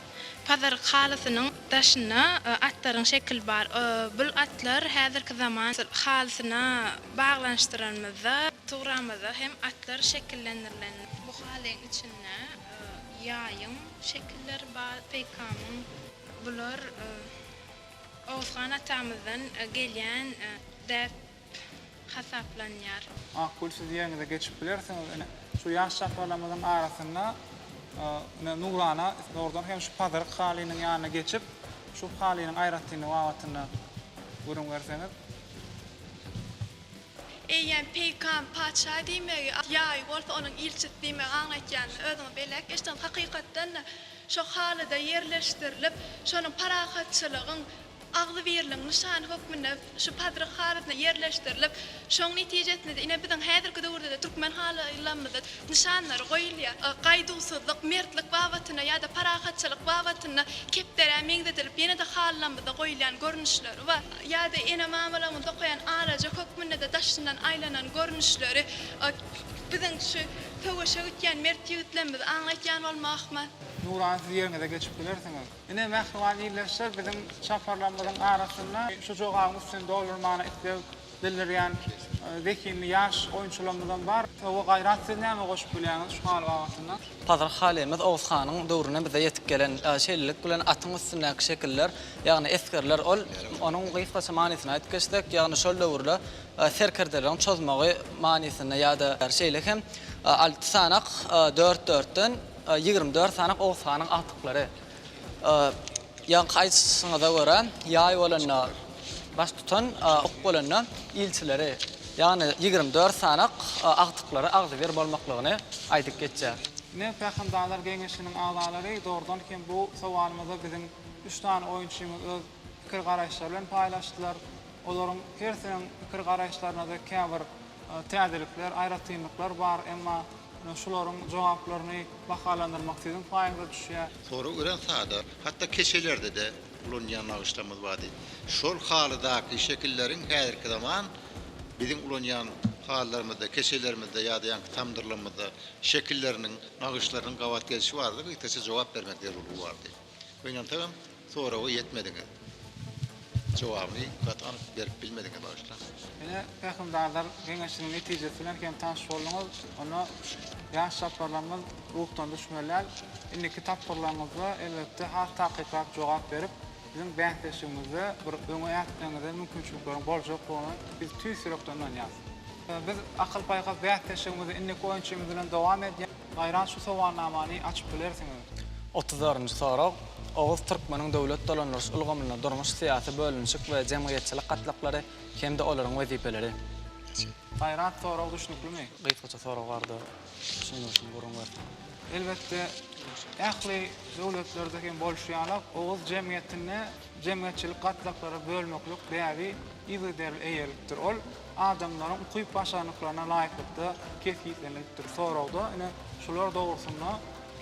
Pazaryk halysynyň daşynda atlaryň şekili bar. Bul atlar häzirki zaman halysyna baglanyşdyranymyzda tugramyzda hem atlar şekillendirilen. Bu halyň içinde ýaýyň şekilleri bar, peýkamyň. Bular Oguzhan atamyzdan gelýän däp hasaplanýar. Akgül siz ýeriňize geçip bilersiňiz ine şu ýaş çaparlarymyzyň arasynda ine Nurana dogrudan hem şu pazyryk halynyň ýanyna geçip şu halynyň aýratynlygy babatynda gürrüň berseňiz. Eýýäm peýkam patyşa diýmegi, ýaý bolsa onuň ilçisi diýmegi aňlatýanyny özüňiz belläp geçdiňiz. Hakykatdan-da, şo halyda ýerleşdirilip, şonuň parahatçylygyň, agzybirligiň nyşany hökmünde şu Pazyryk halysyna ýerleşdirilip, şoň netijesinde-de ine biziň häzirki döwürde-de türkmen halylarymyzda nyşanlary goýulýar. Gaýduwsyzlyk, mertlik babatynda ýa-da parahatçylyk babatynda kepderä meňzedilip ýene-de halylarymyzda goýulýan görnüşleri bar. Ýa-da ene-mamalarymyz dokaýan alaja hökmünde-de daşyndan aýlanan görnüşleri biziň şu söweşe gitýän mert ýigitlerimizi aňlatýan bolmagy ahmal. Nurana siz ýeriňize geçip bilersiňiz. Ine, mähriban ildeşler, biziň çaparlarymyzyň arasynda şu jogabyň üstüni doldurmagyna isleg bildirýän zehinli ýaş oýunçylarymyzam bar. Hawa, Gaýrat, siz näme goşup bilýäňiz şu haly babatynda? Pazyr halymyz Oguz hanyň döwründe bize ýetip gelen, şeýlelik bilen atyň üstündäki şekiller, ýagny esgerler, ol onuň gysgaça manysyny aýdyp geçsek, ýagny şol döwürde serkerdeleriň çozmagy manysynda ýa-da şeýle hem alty sanak dört-dörtden 24 sanak Oguz hanyň agtyklary. Ýaňky aýdyşyňyza görä, ýaý bolanda baştutan, ok bolanda ilçileri, ýagny 24 sanak agtyklary agzybir bolmaklygyny aýdyp geçýär. Ine, Pähimdarlar geňeşiniň agzalary dogrudan hem bu sowalymyza biziň üç sany oýunçymyz öz pikir-garaýyşlary bilen paýlaşdylar. Olaryň hersiniň pikir-garaýyşlarynda-da käbir täzelikler, aýratynlyklar bar, emma. Ine, şularyň jogaplaryny bahalandyrmak siziň paýyňyza düşýär. Sorag örän sada. Hatda keçelerde-de ulanýan nagyşlarymyz bardy. Şol halydaky şekilleriň häzirki zaman biziň ulanýan halylarymyzda, keçelerimizde ýa-da ýaňky tamdyrlarymyzda şekilleriniň, nagyşlarynyň gabat gelşi barada gysgaça jogap bermek zerurlygy bardy. Gynansagam, soraga ýetmediňiz. Jogabyny gaty anyk berip bilmediňiz, bagyşlaň. Ine, Pähimdarlar geňeşiniň netijesi bilen hem tanyş bolduňyz. Onda ýaş çaparlarymyz ruhdan düşmeli däl. Indiki tapgyrlaryňyzda, elbetde, has takykrak jogap berip, biziň bäsleşigimizde bir öňe ätmegiňize mümkinçilikleriň boljakdygyna biz tüýs ýürekden ynanýarys. Biz akyl-paýhas bäsleşigimizi indiki oýunçymyz bilen dowam edýäris. Gaýrat şu sowalnamany açyp bilersiňiz. 34-nji sorag. Oguz türkmeniň döwlet dolandyryş ulgamynda durmuş-syýasy bölünişik we jemgyýetçilik gatlaklary hem-de olaryň wezipeleri. Gaýrat sorag düşnüklimi? Gysgaça sorag bardy düşündirişini gürrüň berseň. Elbetde ähli döwletlerde hem bolşy ýaly oguz jemgyýetinde jemgyýetçilik gatlaklara bölmeklik däbi yzygiderli eýerilipdir. Ol adamlaryň ukyp-başarnyklaryna laýyklykda kesgitlenilipdir. Soragda ine şular dogrusynda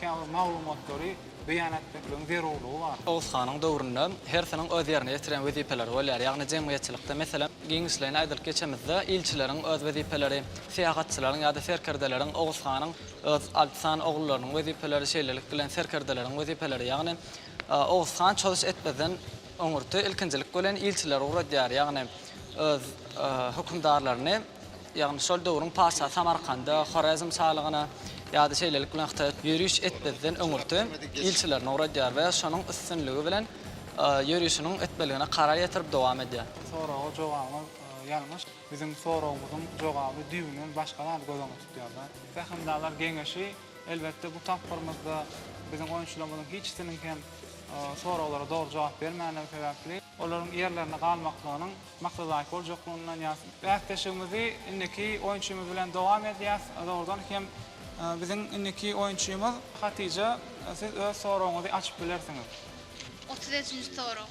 käbir maglumatlary beýan etmekligiň zerurlygy bar. Oguz hanyň döwründe hersiniň öz ýerine ýetirýän wezipeleri bolýar. Ýagny jemgyýetçilikde, meselem, giňişleýin aýdylyp geçemizde, ilçileriň öz wezipeleri, syýahatçylaryň ýa-da serkerdeleriň, Oguz hanyň öz alty sany ogullarynyň wezipeleri, şeýlelik bilen serkerdeleriň wezipeleri. Ýagny Oguz han çozuş etmezden öňürti ilkinjilik bilen ilçileri ugradýar, ýagny öz hökümdarlaryny, ýagny şol döwrüň patyşasy Samarkanda, Horezm şalygyna ýa-da şeýlelik bilen Hytaýa ýöriş etmezden öňürti ilçilerini ugradýar we şonuň üstünligi bilen ýörişiniň etmeligine karar ýetirip dowam edýär. Soraga jogabyňyz ýalňyş. Biziň soragymyzyň jogaby düýbünden başga zady göz öňünde tutýar-da. Pähimdarlar geňeşi Elbetde, bu tapgyrymyzda biziň oýunçylarymyzyň hiçisiniň hem soraglara dogry jogap bermänligi sebäpli, olaryň ýerlerinde galmaklygynyň maksadalaýyk boljakdygyny ynanýarys. Bäsleşigimizi indiki oýunçymyz bilen dowam edýäris. Dogrudan hem biziň indiki oýunçymyz Hatyja, siz öz soragyňyzy açyp bilersiňiz. 33-nji sorag.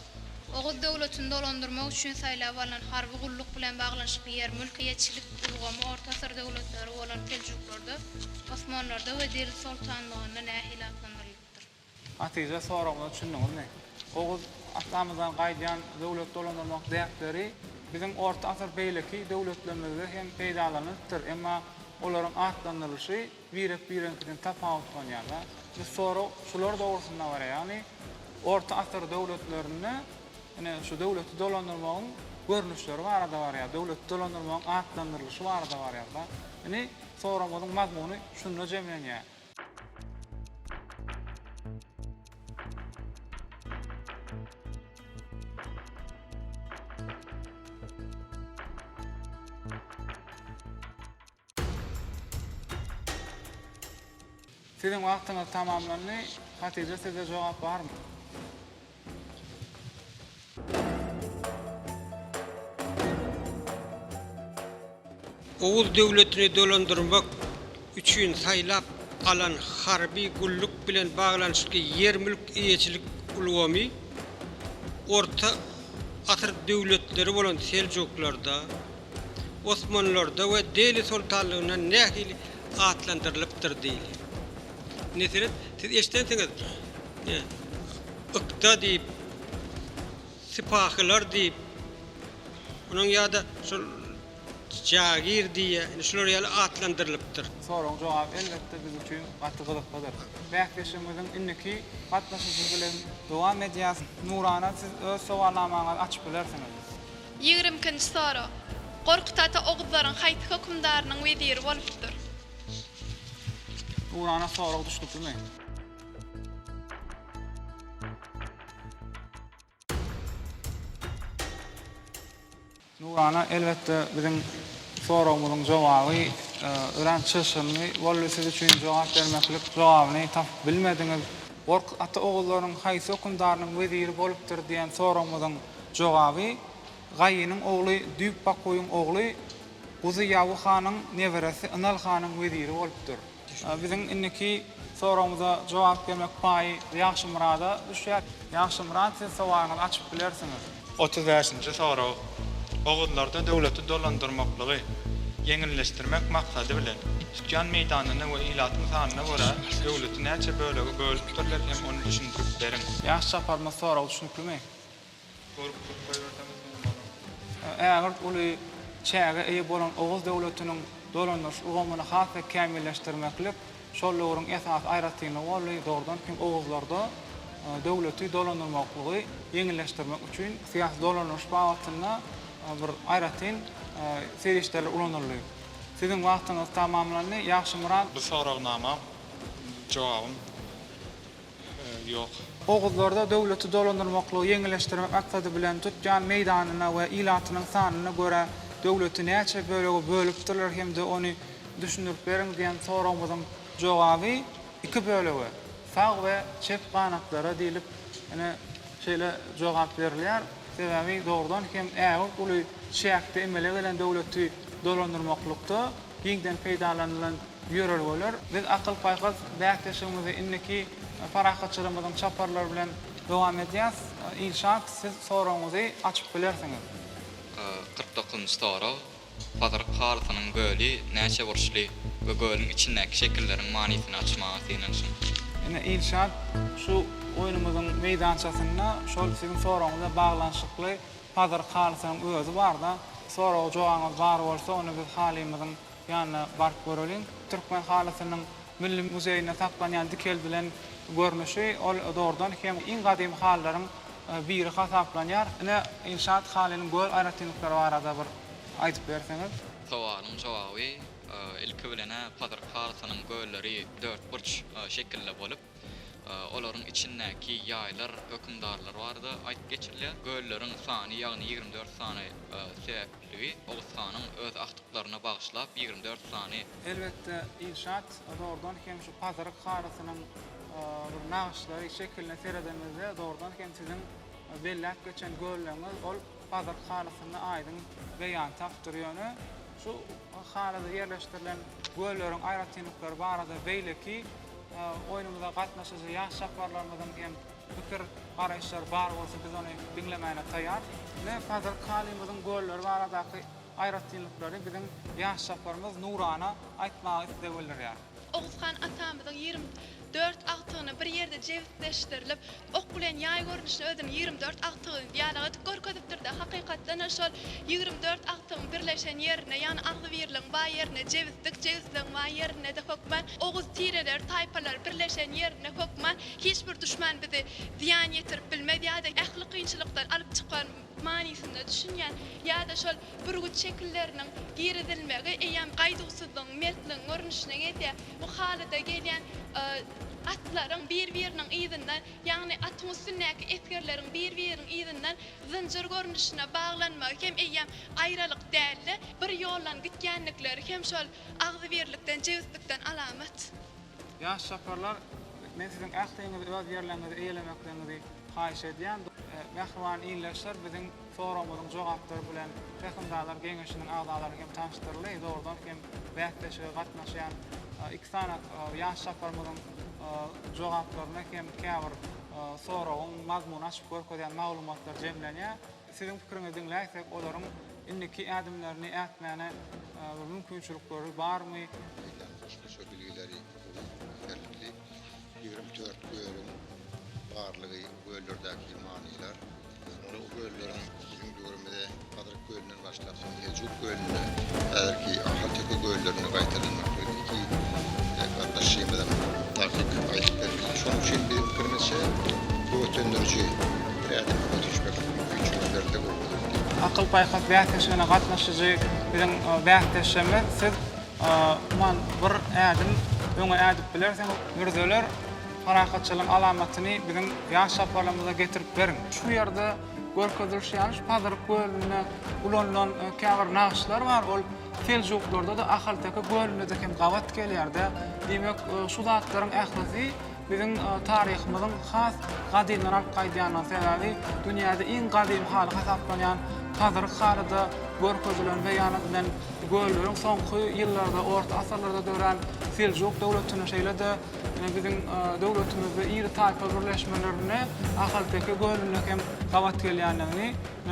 Oguz döwletini dolandyrmak üçin saýlap alnan harby gulluk bilen baglanyşykly ýer-mülk eýeçilik ulgamy orta asyr döwletleri bolan seljuklarda, osmanlarda we Deli soltanlygynda nähili atlandyrylypdyr? Hatyja soragymyza düşündiňizmi? Oguz atamyzdan gaýdýan döwlet dolandyrmak däpleri biziň orta asyr beýleki döwletlerimizde hem peýdalanylypdyr, emma olaryň atlandyrylyşy birek-biregiňkiden tapawutlanýar-da. Bu sorag şular dogrusynda barýar, ýagny orta asyr döwletlerinde ine şu döwleti dolandyrmagyň görnüşleri barada barýar, döwleti dolandyrmagyň atlandyrylyşy barada barýar-da. Indi soragymyzyň mazmuny şunda jemlenýär. Siziň wagtyňyz tamamlandy. Hatyja sizde jogap barmy? Oguz döwletini dolandyrmak üçin saýlap alan harby gulluk bilen baglanyşykly ýer-mülk eýeçilik ulgamy orta asyr döwletleri bolan seljuklarda, Osmanlylarda we Deli soltanlygynda nähili atlandyrylypdyr diýilýär. Indi seret, siz eşidensiňiz, ykta diýip, sipahylar diýip, onuň ýa-da şol jagir diýýär, indi şular ýaly atlandyrylypdyr. Soragyň jogaby elbetde biz üçin gaty gyzyklydyr. Bäsleşigimiziň indiki gatnaşyjysy bilen dowam edýäs. Nurana siz öz sowalnamaňyzy açyp bilersiňiz. Ýigrimi ikinji sorag. Gorkut ata oguzlaryň haýsy hökümdarynyň weziri bolupdyr? Nurana sorag düşnüklimi? Nurana elbetde biziň soragymyzyň jogaby örän çylşyrymly boldy siz üçin jogap bermeklik jogabyny tapyp bilmediňiz. Gorkut ata ogullaryň haýsy hökümdarynyň weziri bolupdyr diýen soragymyzyň jogaby Gaýynyň ogly Düýp Bakuýyň ogly Guzy Ýawy hanyň neberesi Ynal hanyň weziri bolupdyr. Biziň indiki soragymyza jogap bermek paýy Ýagşymyrada düşýär. Ýagşymyrat siz sowalyňyzy açyp bilersiňiz. 35-nji sorag. Oguzlarda döwleti dolandyrmaklygy. Ýeňilleşdirmek maksady bilen, tutýan meýdanyna we ilatyň sanyna görä döwleti näçe bölege bölüpdirler hem ony düşündirip beriň. Ýaş çaparymyz soragy düşnüklimi? Görüp durup goýberseňiz gowy bolar. Ägirt uly çäge eýe bolan Oguz döwletiniň dolandyryş ulgamyny has-da kämilleşdirmeklik şol döwrüň esasy aýratynlygy boldy. Dogrudan hem oguzlarda döwleti dolandyrmaklygy ýeňilleşdirmek üçin syýasy dolandyryş babatynda bir aýratyn serişdeler ulanyldy. Siziň wagtyňyz tamamlandy, Ýagşymyrat. Bu soragnama jogabym ýok. Oguzlarda döwleti dolandyrmaklygy ýeňilleşdirmek maksady bilen tutýan meýdanyna we ilatynyň sanyna görä döwleti näçe bölege bölüpdirler hem-de ony düşündirip beriň diýen soragymyzyň jogaby iki bölege, sag we çep ganatlara diýlip ine şeýle jogap berilýär. Sebäbi dogrudan hem ägirt uly çäkde emele gelen döwleti dolandyrmaklykda giňden peýdalanylan ýörelgeler. Biz akyl-paýhas bäsleşigimizi indiki parahatçylygymyzyň çaparlary bilen dowam edýäs. Ilşat, siz soragyňyzy açyp bilersiňiz. 49-njy sorag. Pazyryk halysynyň göli näçe burçly we gölüň içindäki şekilleriň manysyny açmaga synanyşyň. Ine, Ilşat, şu oýnumyzyň meýdançasynda şol siziň soragyňyz bilen baglanyşykly Pazyryk halysynyň özi bar-da. Soraga jogabyňyz bar bolsa, onda biz halymyzyň ýanyna baryp göreliň. Türkmen halysynyň Milli muzeýinde saklanýan dikeldilen görnüşi, ol dogrudan hem iň gadymy halylaryň biri hasaplanýar. Ine, Ilşat halynyň göl aýratynlyklary barada bir aýdyp berseňiz. Sowalyň jogaby, ilki bilen-ä Pazyryk halysynyň gölleri dörtburç şekilde bolup, olaryň içindäki ýaýlar, hökümdarlar barada aýdyp geçirilýär. Gölleriň sany, ýagny 24 sany sebäpliligi Oguz hanyň öz agtyklaryna bagyşlap 24 sany. Elbetde, Ilşat, dogrudan hem şu Pazyryk halysynyň bir nagyşlary, şekiline seredenimizde, dogrudan hem siziň belläp geçen gölleriňiz ol Pazyryk halysynda aýdyň beýan tapypdyr. Ýöne şu halyda ýerleşdirilen gölleriň aýratynlyklary barada beýleki oýnumyza gatnaşyjy ýaş çaparlarymyzyň hem pikir garaýyşlary bar bolsa biz ony diňlemäne taýýar. Ine, Pazyryk halymyzyň gölleri baradaky aýratynlyklary biziň ýaş çaparymyz Nurana aýtmaga isleg bildirýär. Oguzhan atamyzyň 24 agtygyny bir ýerde jebisleşdirilip, ok bilen ýaý görnüşinde özüniň 24 agtygyny diýalog edip görkezipdir-de, hakykatdan-da şol 24 agtygyň birleşen ýerinde, ýagny agzybirligiň bar ýerinde jebislik, jebisligiň bar ýerinde-de hökman oguz tireleri, taýpalary birleşen ýerinde hökman hiç bir duşman bizi zyýan ýetirip bilmez ýa-da ähli kynçylykdan alyp çykan manysynda düşünýän ýa-da şol bürgüt şekilleriniň girizilmegi eýýäm gaýduwsyzlygyň, mertligiň görnüşine gelýär. Bu halyda gelýän atlaryň bir-biriniň yzyndan, ýagny atyň üstündäki esgerleriň bir-biriniň yzyndan zynjyr görnüşine baglanmagy hem eýýäm aýralyk däl-de, bir ýoldan gitýändikleri hem şol agzybirlikden, jebislikden alamat. Ýaş çaparlar, men siziň ähliňizi öz ýerleriňizi eýelemekligiňizi haýyş edýän. Mähriban ildeşler, biziň soragymyzyň jogaplary bilen Pähimdarlar geňeşiniň agzalary hem tanyşdyryldy. Dogrudan hem bäsleşige gatnaşýan iki sany ýaş çaparymyzyň jogaplaryna hem käbir soragyň mazmunyny açyp görkezýän maglumatlar jemlenýär. Siziň pikiriňizi diňläýsek, olaryň indiki ädimlerini ätmäne bir mümkinçilikleri barmy? Meýdan goşmaça bilgileri gowy ýeterlikli. 24 gölüň barlygy, göllerdäki manylar, soňra bu gölleriň biziň döwrümize Pazyryk gölünden başlap, soň Seljuk gölünde, häzirki Ahalteke göllerinde gaýtalanmaklygy iki gatnaşyjymyzam takyk aýdyp bermeli. Şonuň üçin biziň pikirimizçe, höweslendiriji bir ädim öňe düşmeklik mümkinçiligi berilse gowy bolardy. Akyl-paýhas bäsleşigine gatnaşyjy biziň bäsdeşlerimiz siz umuman bir ädim öňe ädip bilersiňiz. Mürzeler parahatçylygyň alamatyny biziň ýaş çaparlarymyza getirip beriň. Şu ýerde görkezilişi ýaly şu Pazyryk gölünde ulanylan käbir nagyşlar bar. Ol Seljuklarda-da, Ahalteke gölünde-de hem gabat gelýär-de. Diýmek, şu zatlaryň ählisi biziň taryhymyzyň has gadymdan alyp gaýdýandygy sebäbi dünýäde iň gadymy haly hasaplanýan Pazyryk halyda görkezilen, beýan edilen. Gölleriň soňky ýyllarda, orta asyrlarda dörän Seljuk döwletinde, şeýle-de biziň döwletimizde iri taýpa birleşmelerinde Ahalteke gölünde hem gabat gelýändigini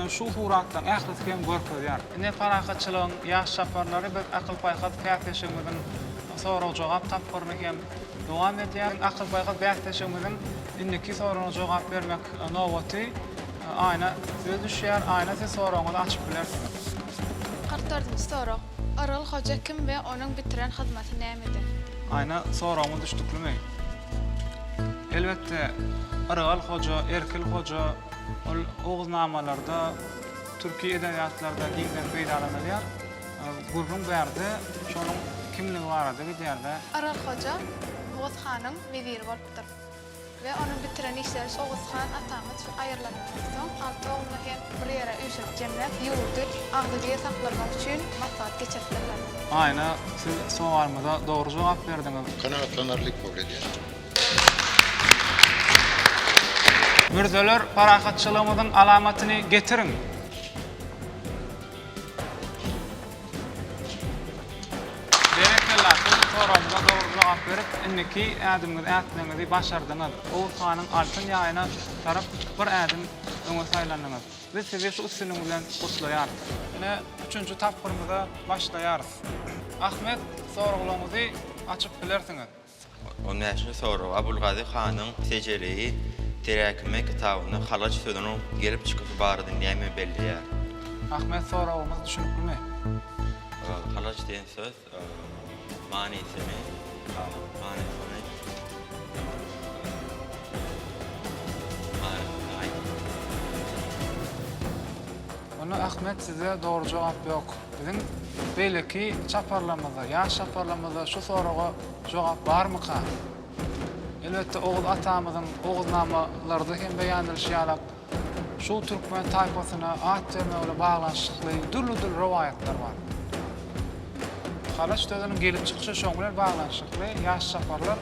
şu suratlaryň ählisi hem görkezýär. Ine, parahatçylygyň ýaş çaparlary biz akyl-paýhas bäsleşigimiziň sorag-jogap tapgyryny hem dowam edýär. Akyl-paýhas bäsleşigimiziň indiki soragyna jogap bermek nobaty Aýna size düşýär. Aýna siz soragyňyzy açyp bilersiňiz. 44-nji sorag. Yrgyl hoja kim we onuň bitiren hyzmaty nämede? Aýna soragymyz düşnüklimi? Elbetde, Yrgal hoja, Erkil hoja ol oguznamalarda, türki edebiýatlarda giňden peýdalanylýar. Gürrüň bärde şonuň kimligi barada gidýär-dä. Yrgyl hoja Oguz hanyň weziri bolupdyr we onuň bitiren işleri Oguz han atamyz aýrylanyndan soň alty ogluny hem bir ýere üýşürip jemläp ýurdy agzybir saklamak üçin maslahat geçiripdirler. Aýna siz sowalymyza dogry jogap berdiňiz. Kanagatlanarly kabul edýär. Mürzeler parahatçylygymyzyň alamatyny getiriň! Berekella, siz soragymyza dogry jogap berip, indiki ädimiňizi ätmegiňizi başardyňyz. Oguz hanyň altyn ýaýyna tarap bir ädim öňe saýlandyňyz. Biz sizi şu üstünligiňiz bilen gutlaýarys. Ine, üçünji tapgyrymyza başlaýarys. Ahmet, soraglaryňyzy açyp bilersiňiz. On bäşinji sorag. Abulgazy hanyň Sejereýi teräkime kitabynda halaç sözüniň gelip çykyşy barada näme belleýär? Ahmet soragymyz düşüniklimi? Halaç diýen söz manysyny manysyny manysyny aýt. Onda Ahmet size dogry jogap ýok. Biziň beýleki çaparlarymyzda, ýaş çaparlarymyzda şu soraga jogap barmyka? Elbetde Oguz atamyzyň Oguznamalarda hem beýan edilişi ýalak, şu türkmen taýpasyna at bermek bilen baglanyşykly dürli-dürli rowaýatlar bar. Halaç sözüniň gelip çykyşy şoň bilen baglanyşykly, ýaş çaparlar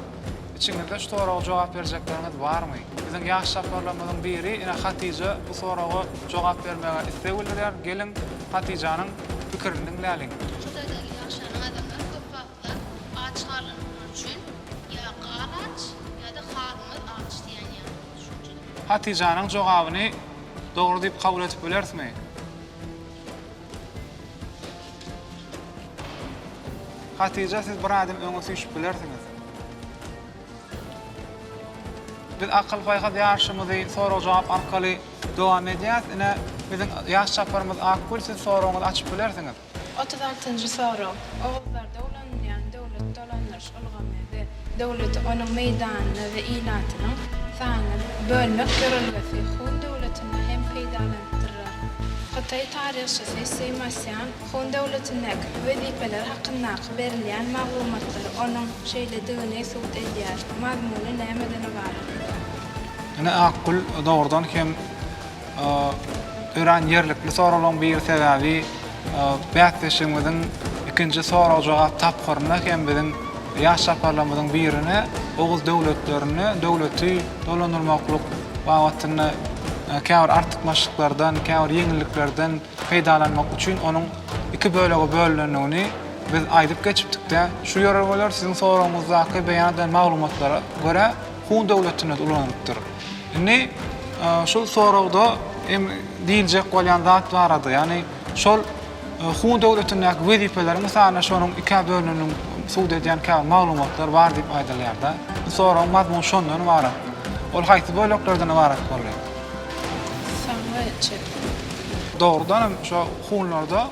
içiňizde şu soraga jogap berjekleriňiz barmy? Biziň ýaş çaparlarymyzyň biri ine Hatyja bu soraga jogap bermäge isleg bildirýär, geliň Hatyjanyň pikirini diňläliň. Hytaýdaky ýaşan adamlar köp wagtlap aç galandyklary üçin ýa gal aç ýa-da halymyz aç diýen ýaly düşünjede. Hatyjanyň jogabyny dogry diýip kabul edip bilerismi? Hatyja siz bir ädim öňe süýşüp bilersiňiz. Biz akyl-paýhas ýaryşymyzy sorag-jogap arkaly dowam edýäris. Ine, biziň ýaş çaparymyz Akgül, siz soragyňyzy açyp bilersiňiz. 36-njy sorag. Oguzlarda ulanylýan döwlet dolandyryş ulgamy we döwleti onuň meýdanyna we ilatynyň sanyna bölmek ýörelgesi Hun döwletinde hem peýdalanypdyrlar. Hytaý taryhçysy Syma Sýan Hun döwletindäki wezipeler hakyndaky berilýän maglumatlar onuň şeýledigini subut edýär. Mazmuny nämeden ybarat? Ine Akgül dogrudan hem örän ýerlikli soraglaryň biri sebäbi bäsleşigimiziň ikinji sorag-jogap tapgyrynda hem biziň ýaş çaparlarymyzyň birine Oguz döwletlerinde döwleti dolandyrmaklyk babatynda käbir artykmaçlyklardan, käbir ýeňilliklerden peýdalanmak üçin onuň iki bölege bölünendigini biz aýdyp geçipdik-de, şu ýörelgeler siziň soragyňyzdaky beýan edilen maglumatlara görä Hun döwletinde-de ulanylypdyr. Indi şu soragda hem diýiljek bolýan zat barada, ýagny şol Hun döwletindäki wezipeleriň mysalynda şonuň ikä bölünendigini subut edýän käbir maglumatlar bar diýip aýdylýar-da. Bu soragyň mazmuny şondan ybarat. Ol haýsy böleklerden ybarat boldy? Sag we çep. Dogrudan hem şo hunlarda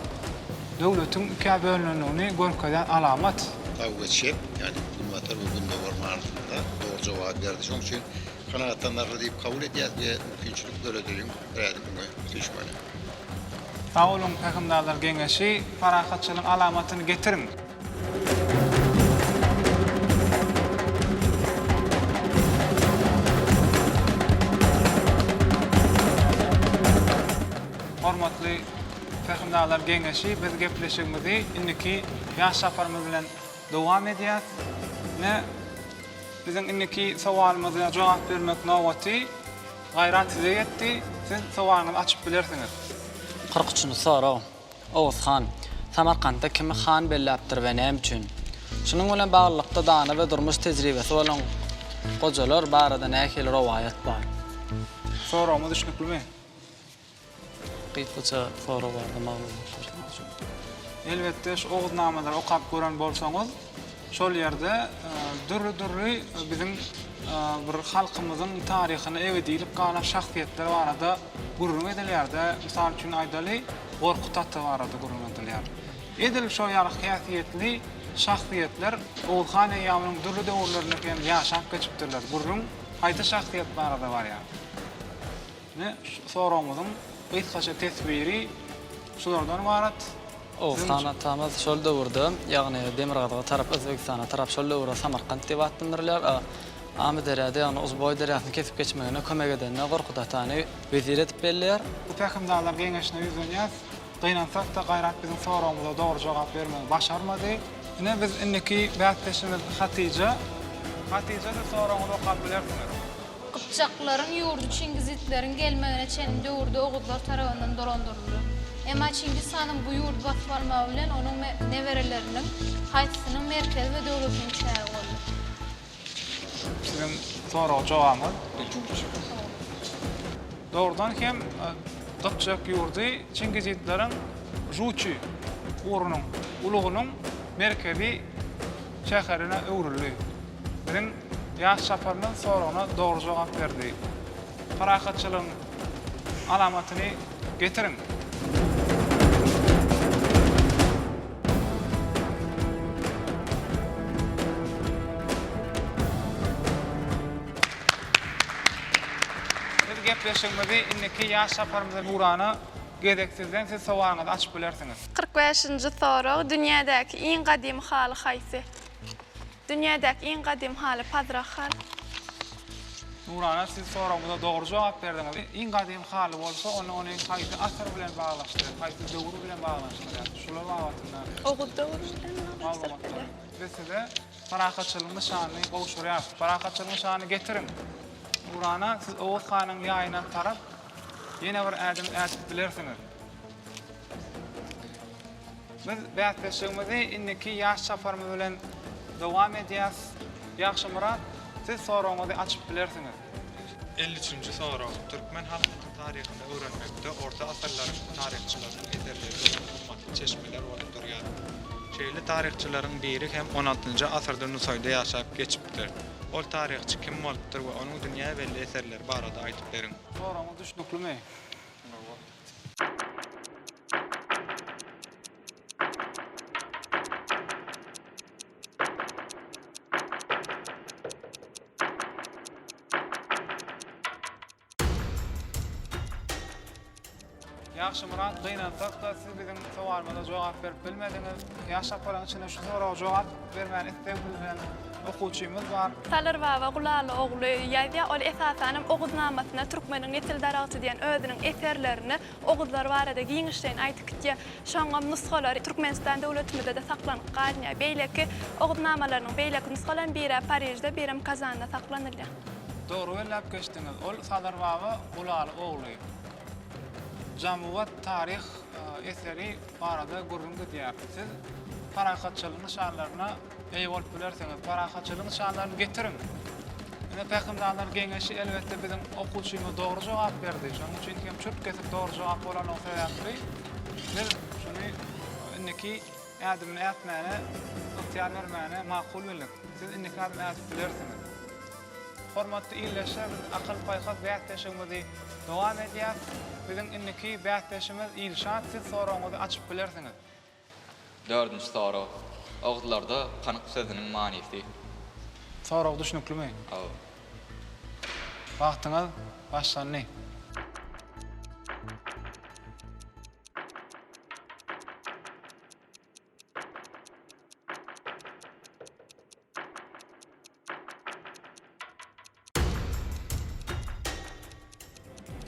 döwletiň ikä bölünendigini görkezýän alamat. Sag we çep, ýagny günbatar we gündogar manysynda dogry jogaby berdi. Şonuň üçin kanagatlanarly diýip kabul edýäris we mümkinçilik döredeliň bir ädim öňe süýşmäne. Sag boluň Pähimdarlar geňeşi, parahatçylygyň alamatyny getiriň! Hormatly Pähimdarlar geňeşi, biz gepleşigimizi indiki ýaş çaparymyz bilen dowam edýäs. Ine, biziň indiki sowalymyza jogap bermek nobaty Gaýrat size ýetdi. Siz sowalyňyzy açyp bilersiňiz. 43-nji sorag. Oguz han. Samarkantda kimi han belläpdir we näme üçin? Şunuň bilen baglylykda dana we durmuş tejribesi bolan gojalar barada nähili rowaýat bar? Soragymyz düşnüklimi? Gysgaça sorag barada maglumat berseňiz üçin. Elbetde şu Oguznamalary okap gören bolsaňyz, şol ýerde dürli-dürli biziň bir halkymyzyň taryhyna ebedilik galan şahsyýetler barada gürrüň edilýär-de, mysal üçin aýdaly, Gorkut ata barada gürrüň edilýär. Edil şo ýaly häsiýetli şahsyýetler Oguz han eýýamynyň dürli döwürlerinde hem ýaşap geçipdirler. Gürrüň haýsy şahsyýet barada barýar? Ine, şu soragymyzyň gysgaça teswiri şulardan ybarat. Oguz han atamyz şol döwürde, ýagny demirgazyga tarap, Özbegistana tarap şol döwürde Samarkant diýip atlandyrylýar. Amyderýada, ýagny Uzboý derýasyny kesip geçmegine kömek edende Gorkut atany wezir edip belleýär. Bu Pähimdarlar geňeşine ýüzlenýäs. Gynansak-da, Gaýrat biziň soragymyza dogry jogap bermegi başarmady. Ine, biz indiki bäsdeşimiz Hatyja. Hatyja, siz soragyňyzy okap bilersiňiz. Gypjaklaryň ýurdy Çingizitleriň gelmegine çenli döwürde oguzlar tarabyndan dolandyryldy. Emma Çingiz hanyň bu ýurdy basyp almagy bilen onuň nebereleriniň haýsysynyň merkezi we döwletiniň çägi boldy. Siziň sorag jogabyňyz? Dogrudan hem Gypjak ýurdy Çingizitleriň Žuçi ugrunyň ulugynyň merkezi şäherine öwrüldi. Biziň ýaş çaparymyz soragyna dogry jogap berdi. Parahatçylygyň alamatyny getiriň! Biz gepleşigimizi indiki ýaş çaparymyza Nurana gezek sizden siz sowalyňyzy açyp bilersiňiz. 45-nji sorag, Dünýädäki iň gadymy haly haýsy? Dünýädäki iň gadymy haly Pazrak haly. Nurana siz soragymyza dogry jogap berdiňiz. Iň gadymy haly bolsa onda ony haýsy asyr bilen baglaşdyrýas, haýsy döwür bilen baglanyşdyrýas? Şular babatynda Oguz döwri bilen baglanyşdyryp bolýar. Biz size parahatçylygyň nyşanyny gowşurýarys. Parahatçylygyň nyşanyny getiriň. Nurana siz Oguz hanyň ýaýyna tarap ýene bir ädim ädip bilersiňiz. Biz bäsleşigimizi indiki ýaş çaparymyz bilen dowam edýäs. Ýagşymyrat, siz soragyňyzy açyp bilersiňiz. 53-nji sorag. Türkmen halkynyň taryhyny öwrenmekde orta asyrlaryň taryhçylarynyň eserleri örän gymmatly çeşmeler bolup durýar. Şeýle taryhçylaryň biri hem on altynjy asyrda Nusaýda ýaşap geçipdir. Ol taryhçy kim bolupdyr we onuň dünýä belli eserleri barada aýdyp beriň. Soragyňyz düşnüklimi? Ýagşymyrat, gynansak-da, siz biziň sowalymyza jogap berip bilmediňiz. Ýaş çaparyň içinde şu soraga jogap bermäne isleg bildiren okuwçymyz bar. Salyr Baba Gulaly ogly ýazýar. Ol esasanam Oguznamasynda Türkmeniň nesil daragty diýen özüniň eserlerinde Oguzlar barada giňişleýin aýdyp gitýär. Şoňam nusgalary Türkmenistan döwletimizde-de saklanyp galynýar. Beýleki Oguznamalarynyň beýleki nusgalaryň bir-ä Parižde, birem Kazanda saklanylýar. Dogry belläp geçdiňiz. Ol Salyr Baba Gulaly ogly. Jamugat taryh eseri barada gürrüň gidýär. Siz parahatçylygyň nyşanlaryna Eýe bolup bilersiňiz. Parahatçylygyň nyşanlaryny getiriň. Ine, Pähimdarlar geňeşi elbetde biziň okuwçymyz dogry jogap berdi. Şonuň üçin hem çürt-kesik dogry jogap bolanlygy sebäpli biz şuny indiki ädimini ätmäne ygtyýar bermäne makul bildik. Siz indiki ädim ädip bilersiňiz. Hormatly ildeşler, biz akyl-paýhas bäsleşigimizi dowam edýäs. Biziň indiki bäsdeşimiz Ilşat, siz soragyňyzy açyp bilersiňiz. Dördünji sorag. Oguzlarda kanyk sözüniň manysy? Sorag düşnüklimi? Hawa. Wagtyňyz başlandy.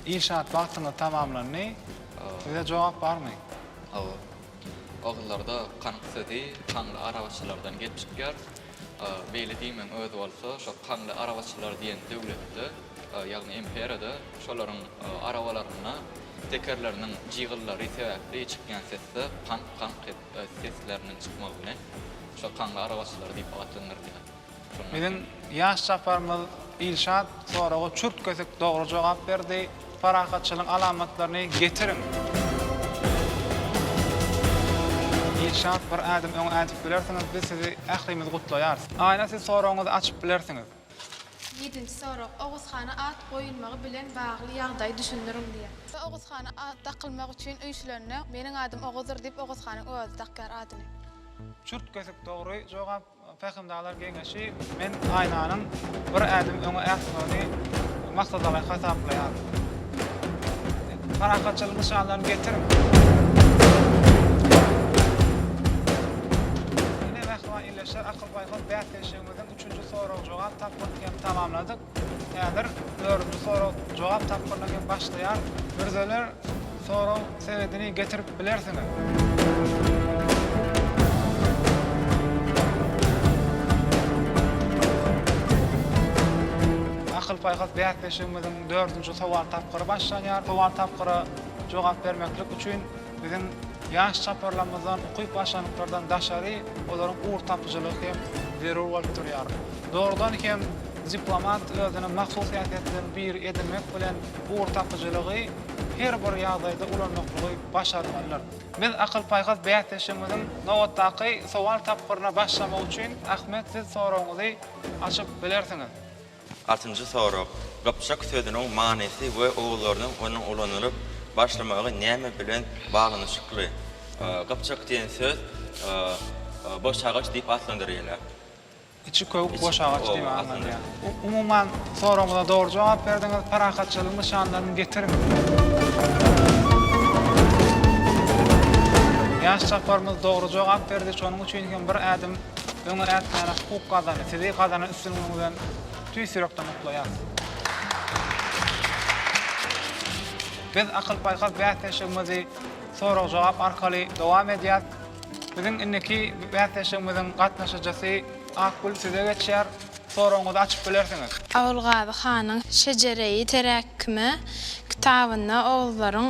Ilşat wagtyňyz tamamlandy. Size jogap barmy? Hawa. Oguzlarda kaňk sözi kaňly arabaçylardan gelip çykýar. Beýle diýmegiň özi bolsa şo kaňly arabaçylar diýen döwletde, ýagny imperiýada şolaryň arabalarynda. Tekerleriniň jygyllary sebäpli çykýan sesde kaňk-kaňk sesleriniň çykmagy bilen şol kaňly arabaçylary diýip atlandyrylýar. Şondan Biziň ýaş çaparymyz Ilşat soraga çürt-kesik dogry jogap berdi. Parahatçylygyň alamatlaryny getiriň! Ilşat bir ädim öňe ädip bilersiňiz, biz sizi ählimiz gutlaýarys. Aýna siz soragyňyzy açyp bilersiňiz. Ýedinji sorag, Oguz hana at goýulmagy bilen bagly ýagdaýy düşündiriň diýýär. Oguz hana at dakylmak üçin üýşülende, Meniň adym Oguzdyr diýip Oguz hanyň özi dakýar adyny. Çürt-kesik dogry jogap Pähimdarlar geňeşi men Aýnanyň bir ädim öňe ätmegini maksadalaýyk hasaplaýaryn. Parahatçylyk nyşanlaryny getiriň. Ine mähriban ildeşler akyl-paýhas bäsleşigimiziň üçünji sorag-jogap tapgyryny hem tamamladyk. Häzir dördünji sorag-jogap tapgyryna hem başlaýar. Mürzeler sorag sebedini getirip bilersiňiz. Akyl-paýhas bäsleşigimiziň dördünji sowal tapgyry başlanýar. Sowal tapgyra jogap bermeklik üçin biziň ýaş çaparlarymyzdan ukyp-başarnyklardan daşary olaryň ugurtapyjylygy hem zerur bolup durýar. Dogrudan hem diplomat özüne mahsus häsiýetleriň biri edinmek bilen ugurtapyjylygy her bir ýagdaýda ulanmaklygy başarmalydyr. Biz akyl-paýhas bäsleşigimiziň nobatdaky sowal tapgyryna başlamak üçin Ahmet siz soragyňyzy açyp bilersiňiz. Altynjy sorag, Gypjak sözüniň manysy we oguzlarda onuň ulanylyp başlamagy näme bilen baglanyşykly? Gypjak diýen söz boş agaç diýip atlandyrylýar. Içi köwük boş agaç diýip aňladýar. Umuman, soragymyza dogry jogap berdiňiz. Parahatçylygyň nyşanlaryny getiriň. Ýaş çaparymyz dogry jogap berdi, şonuň üçin hem bir ädim öňe ätmäne hukuk gazandy. Sizi gazanan üstünligiňiz bilen tüýs ýürekden gutlaýarys. Biz akyl-paýhas bäsleşigimizi sorag-jogap arkaly dowam edýäris. Biziň indiki bäsleşigimiziň gatnaşyjysy Akgül size geçýär. Soragyňyzy açyp bilersiňiz. Abulgazy hanyň Şejereýi teräkime kitabynda oguzlaryň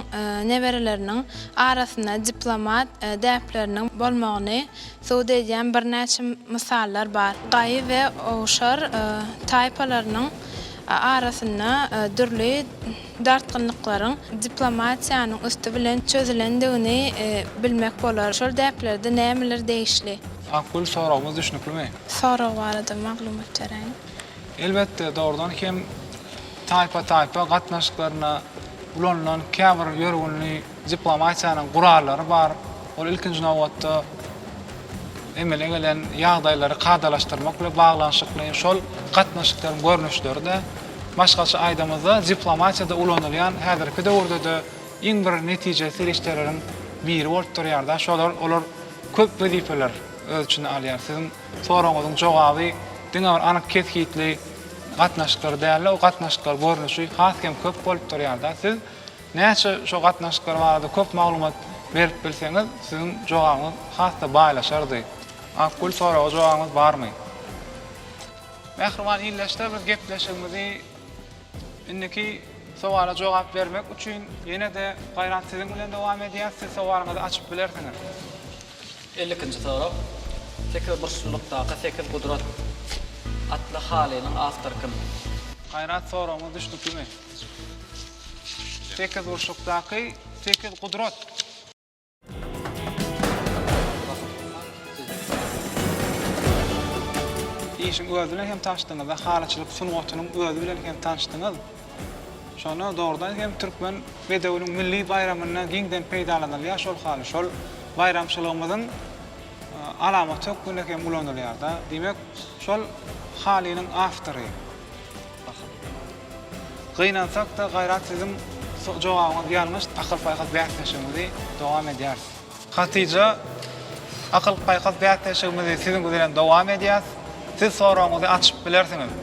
nebereleriniň arasynda diplomat däpleriniň bolmagyny subut edýän birnäçe mysallar bar. Gaýy we owşar taýpalarynyň arasynda dürli dartgynlyklaryň diplomatiýanyň üsti bilen çözülendigini bilmek bolar. Şol däplerde nämeler degişli? Akgül, soragymyz düşnüklimi? Sorag barada maglumat beräýiň. Elbetde, dogrudan hem taýpa-taýpa gatnaşyklarynda ulanylan käbir ýörgünli diplomatiýanyň gurallary bar. Ol ilkinji nobatda emele gelen ýagdaýlary kadalaşdyrmak bilen baglanyşykly şol gatnaşyklaryň görnüşleri-de Başgaça aýdamyzda, diplomatiýada ulanylýan häzirki döwürde-de iň bir netijeli serişdeleriň biri bolup durýar-da, şolar, olar köp wezipeler öz içine alýar. Siziň soragyňyzyň jogaby diňe bir anyk kesgitli gatnaşyklar däl-de, o gatnaşyklar görnüşi has hem köp bolup durýar-da. Siz näçe şo gatnaşyklar barada köp maglumat berip bilseňiz, siziň jogabyňyz has-da baýlaşardy. Akgül, soraga jogabyňyz barmy? Mähriban ildeşler biz gepleşigimizi indiki sowala jogap bermek üçin ýene-de Gaýrat siziň bilen dowam edýäs siz sowalyňyzy açyp bilersiňiz. 52-nji sorag. Sekizburçlulykdaky sekiz gudrat atly halynyň awtory kim? Gaýrat soragyňyz düşnüklimi? Sekizburçlukdaky sekiz gudrat. Işiň özi bilen hem tanyşdyňyz we halyçylyk sungatynyň özi bilen hem tanyşdyňyz. Şonda dogrudan hem türkmen bedewiniň milli baýramynda giňden peýdalanylýar şol haly. Şol baýramçylygymyzyň alamaty hökmünde hem ulanylýar-da. Diýmek, şol halynyň awtory. Gynansak-da Gaýrat siziň jogabyňyz ýalňyş akyl-paýhas bäsleşigimizi dowam edýäris. Hatyja akyl-paýhas bäsleşigimizi siziň bilen dowam edýäs. Siz soragyňyzy açyp bilersiňiz.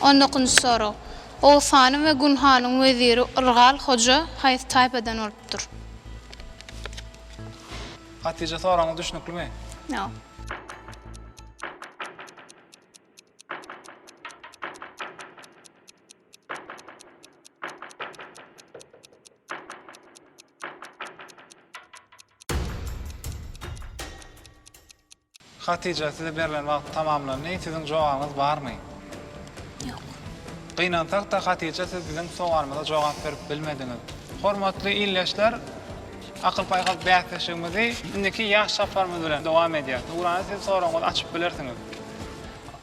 On dokuzynjy sorag. Oguz hanyň we Gün hanyň weziri Yrgal hoja haýsy taýpadan bolupdyr? Hatyja soragyňyz düşnüklimi? Ýok. Hatyja, size berlen wagt tamamlandy. Siziň jogabyňyz barmy? Ýok. Gynansak-da, Hatyja, siz biziň sowalymyza jogap berip bilmediňiz. Hormatly ildeşler, akyl-paýhas bäsleşigimizi indiki ýaş çaparymyz bilen dowam edýäris. Nurana, siz soragyňyzy açyp bilersiňiz.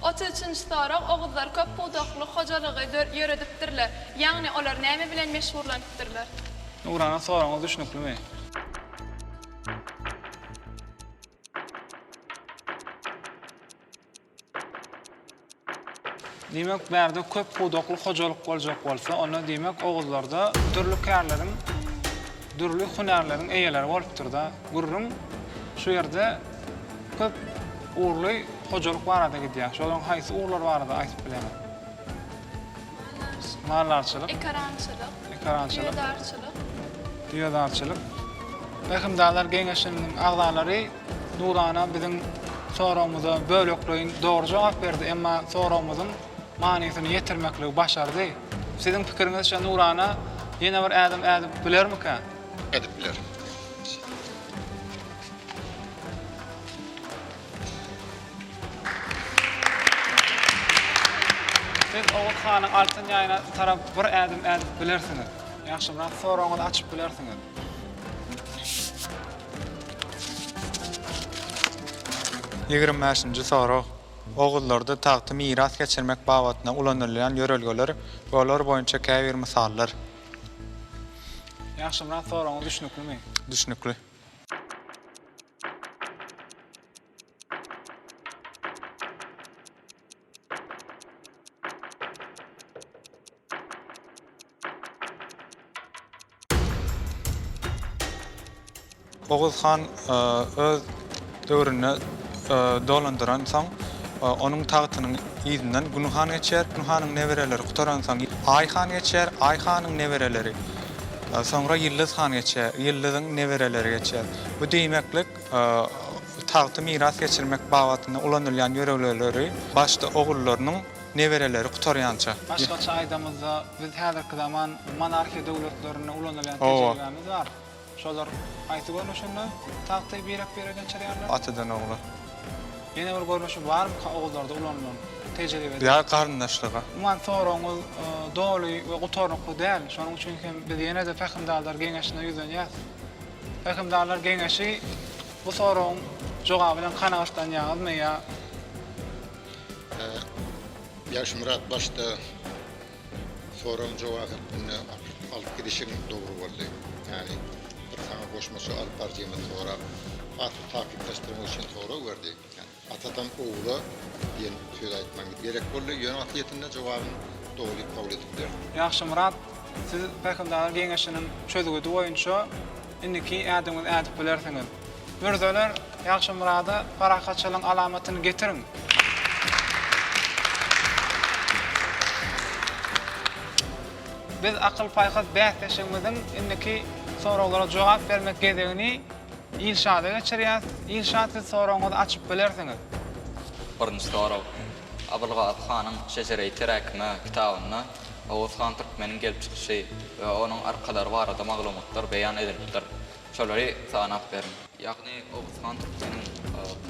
33-nji sorag, Oguzlar köp pudakly hojalygy ýöredipdirler. Ýagny olar näme bilen meşgurlanypdyrlar? Nurana, soragyňyz düşnüklimi? Diýmek, bärde köp pudakly hojalyk boljak bolsa, onda diýmek, oguzlarda dürli kärleriň, dürli hünärleriň eýeleri bolupdyr-da. Gürrüň şu ýerde köp ugurly hojalyk barada gidýär. Şolaryň haýsy ugurlary barada aýdyp bilýäňiz? Maldarçylyk. Ekarançylyk. Ekarançylyk. Düýedarçylyk. Düýedarçylyk. Pähimdarlar geňeşiniň agzalary Nurana biziň soragymyza bölekleýin dogry jogap berdi, emma soragymyzyň manysyny ýetirmekligi başardy. Siziň pikiriňizçe Nurana ýene bir ädim ädip bilermikä? Ädip biler. Siz Oguz hanyň altyn ýaýyna tarap bir ädim ädip bilersiňiz. Ýagşymyrat soragyňyzy açyp bilersiňiz. 25-nji sorag. Oguzlarda tagty miras geçirmek babatynda ulanylýan ýörelgeler we olar boýunça käbir mysallar. Ýagşymyrat soragyňyz düşnüklimi? Düşnükli. Oguz han öz döwründe dolandyransoň, onuň tagtynyň yzyndan Gün han geçýär. Gün hanyň nebereleri gutaransoň, Aý han geçýär. Aý hanyň nebereleri, soňra Ýyldyz han geçýär. Ýyldyzyň nebereleri geçýär. Bu diýmeklik, tagty miras geçirmek babatynda ulanylýan ýörelgeleri başda ogullarynyň nebereleri gutarýança. Başgaça aýdamyzda, biz häzirki zaman monarhiýa döwletlerinde ulanylýan tejribämiz bar. Şolar haýsy görnüşinde tagty birek-birege geçirýärler? Atadan ogla. Ýene bir görnüşi barmyka oguzlarda ulanylan tejribede? Ýa garyndaşlyga. Umuman soragyňyz doly we gutarnykly däl. Şonuň üçin hem biz ýene-de Pähimdarlar geňeşine ýüzlenýäs. Pähimdarlar geňeşi bu soragyň jogaby bilen kanagatlanýaňyzmy ýa? Ýagşymyrat başda soragyň jogaby hökmünde alyp gidişiň dogry boldy. Ýagny bir saňa goşmaça alyp baryjymyz sorap, has bir takyklaşdyrmak üçin sorag berdi. Ýagny atadan ogula diýen sözi aýtmaň gerek boldy. Ýöne aslyýetinde jogabyň doly kabul edip bileris. Ýagşymyrat, siz Pähimdarlar geňeşiniň çözgüdi boýunça indiki ädimiňizi ädip bilersiňiz. Mürzeler, Ýagşymyrada parahatçylygyň alamatyny getiriň! Biz akyl-paýhas bäsleşigimiziň indiki soraglara jogap bermek gezegini Ilşada geçirýäs. Ilşat siz soragyňyzy açyp bilersiňiz. Birinji sorag. Abylgazy hanyň Şejereýi teräkime kitabynda Oguz han türkmeniň gelip çykyşy we onuň arkalary barada maglumatlar beýan edilipdir. Şolary sanap beriň. Ýagny Oguz han türkmeniň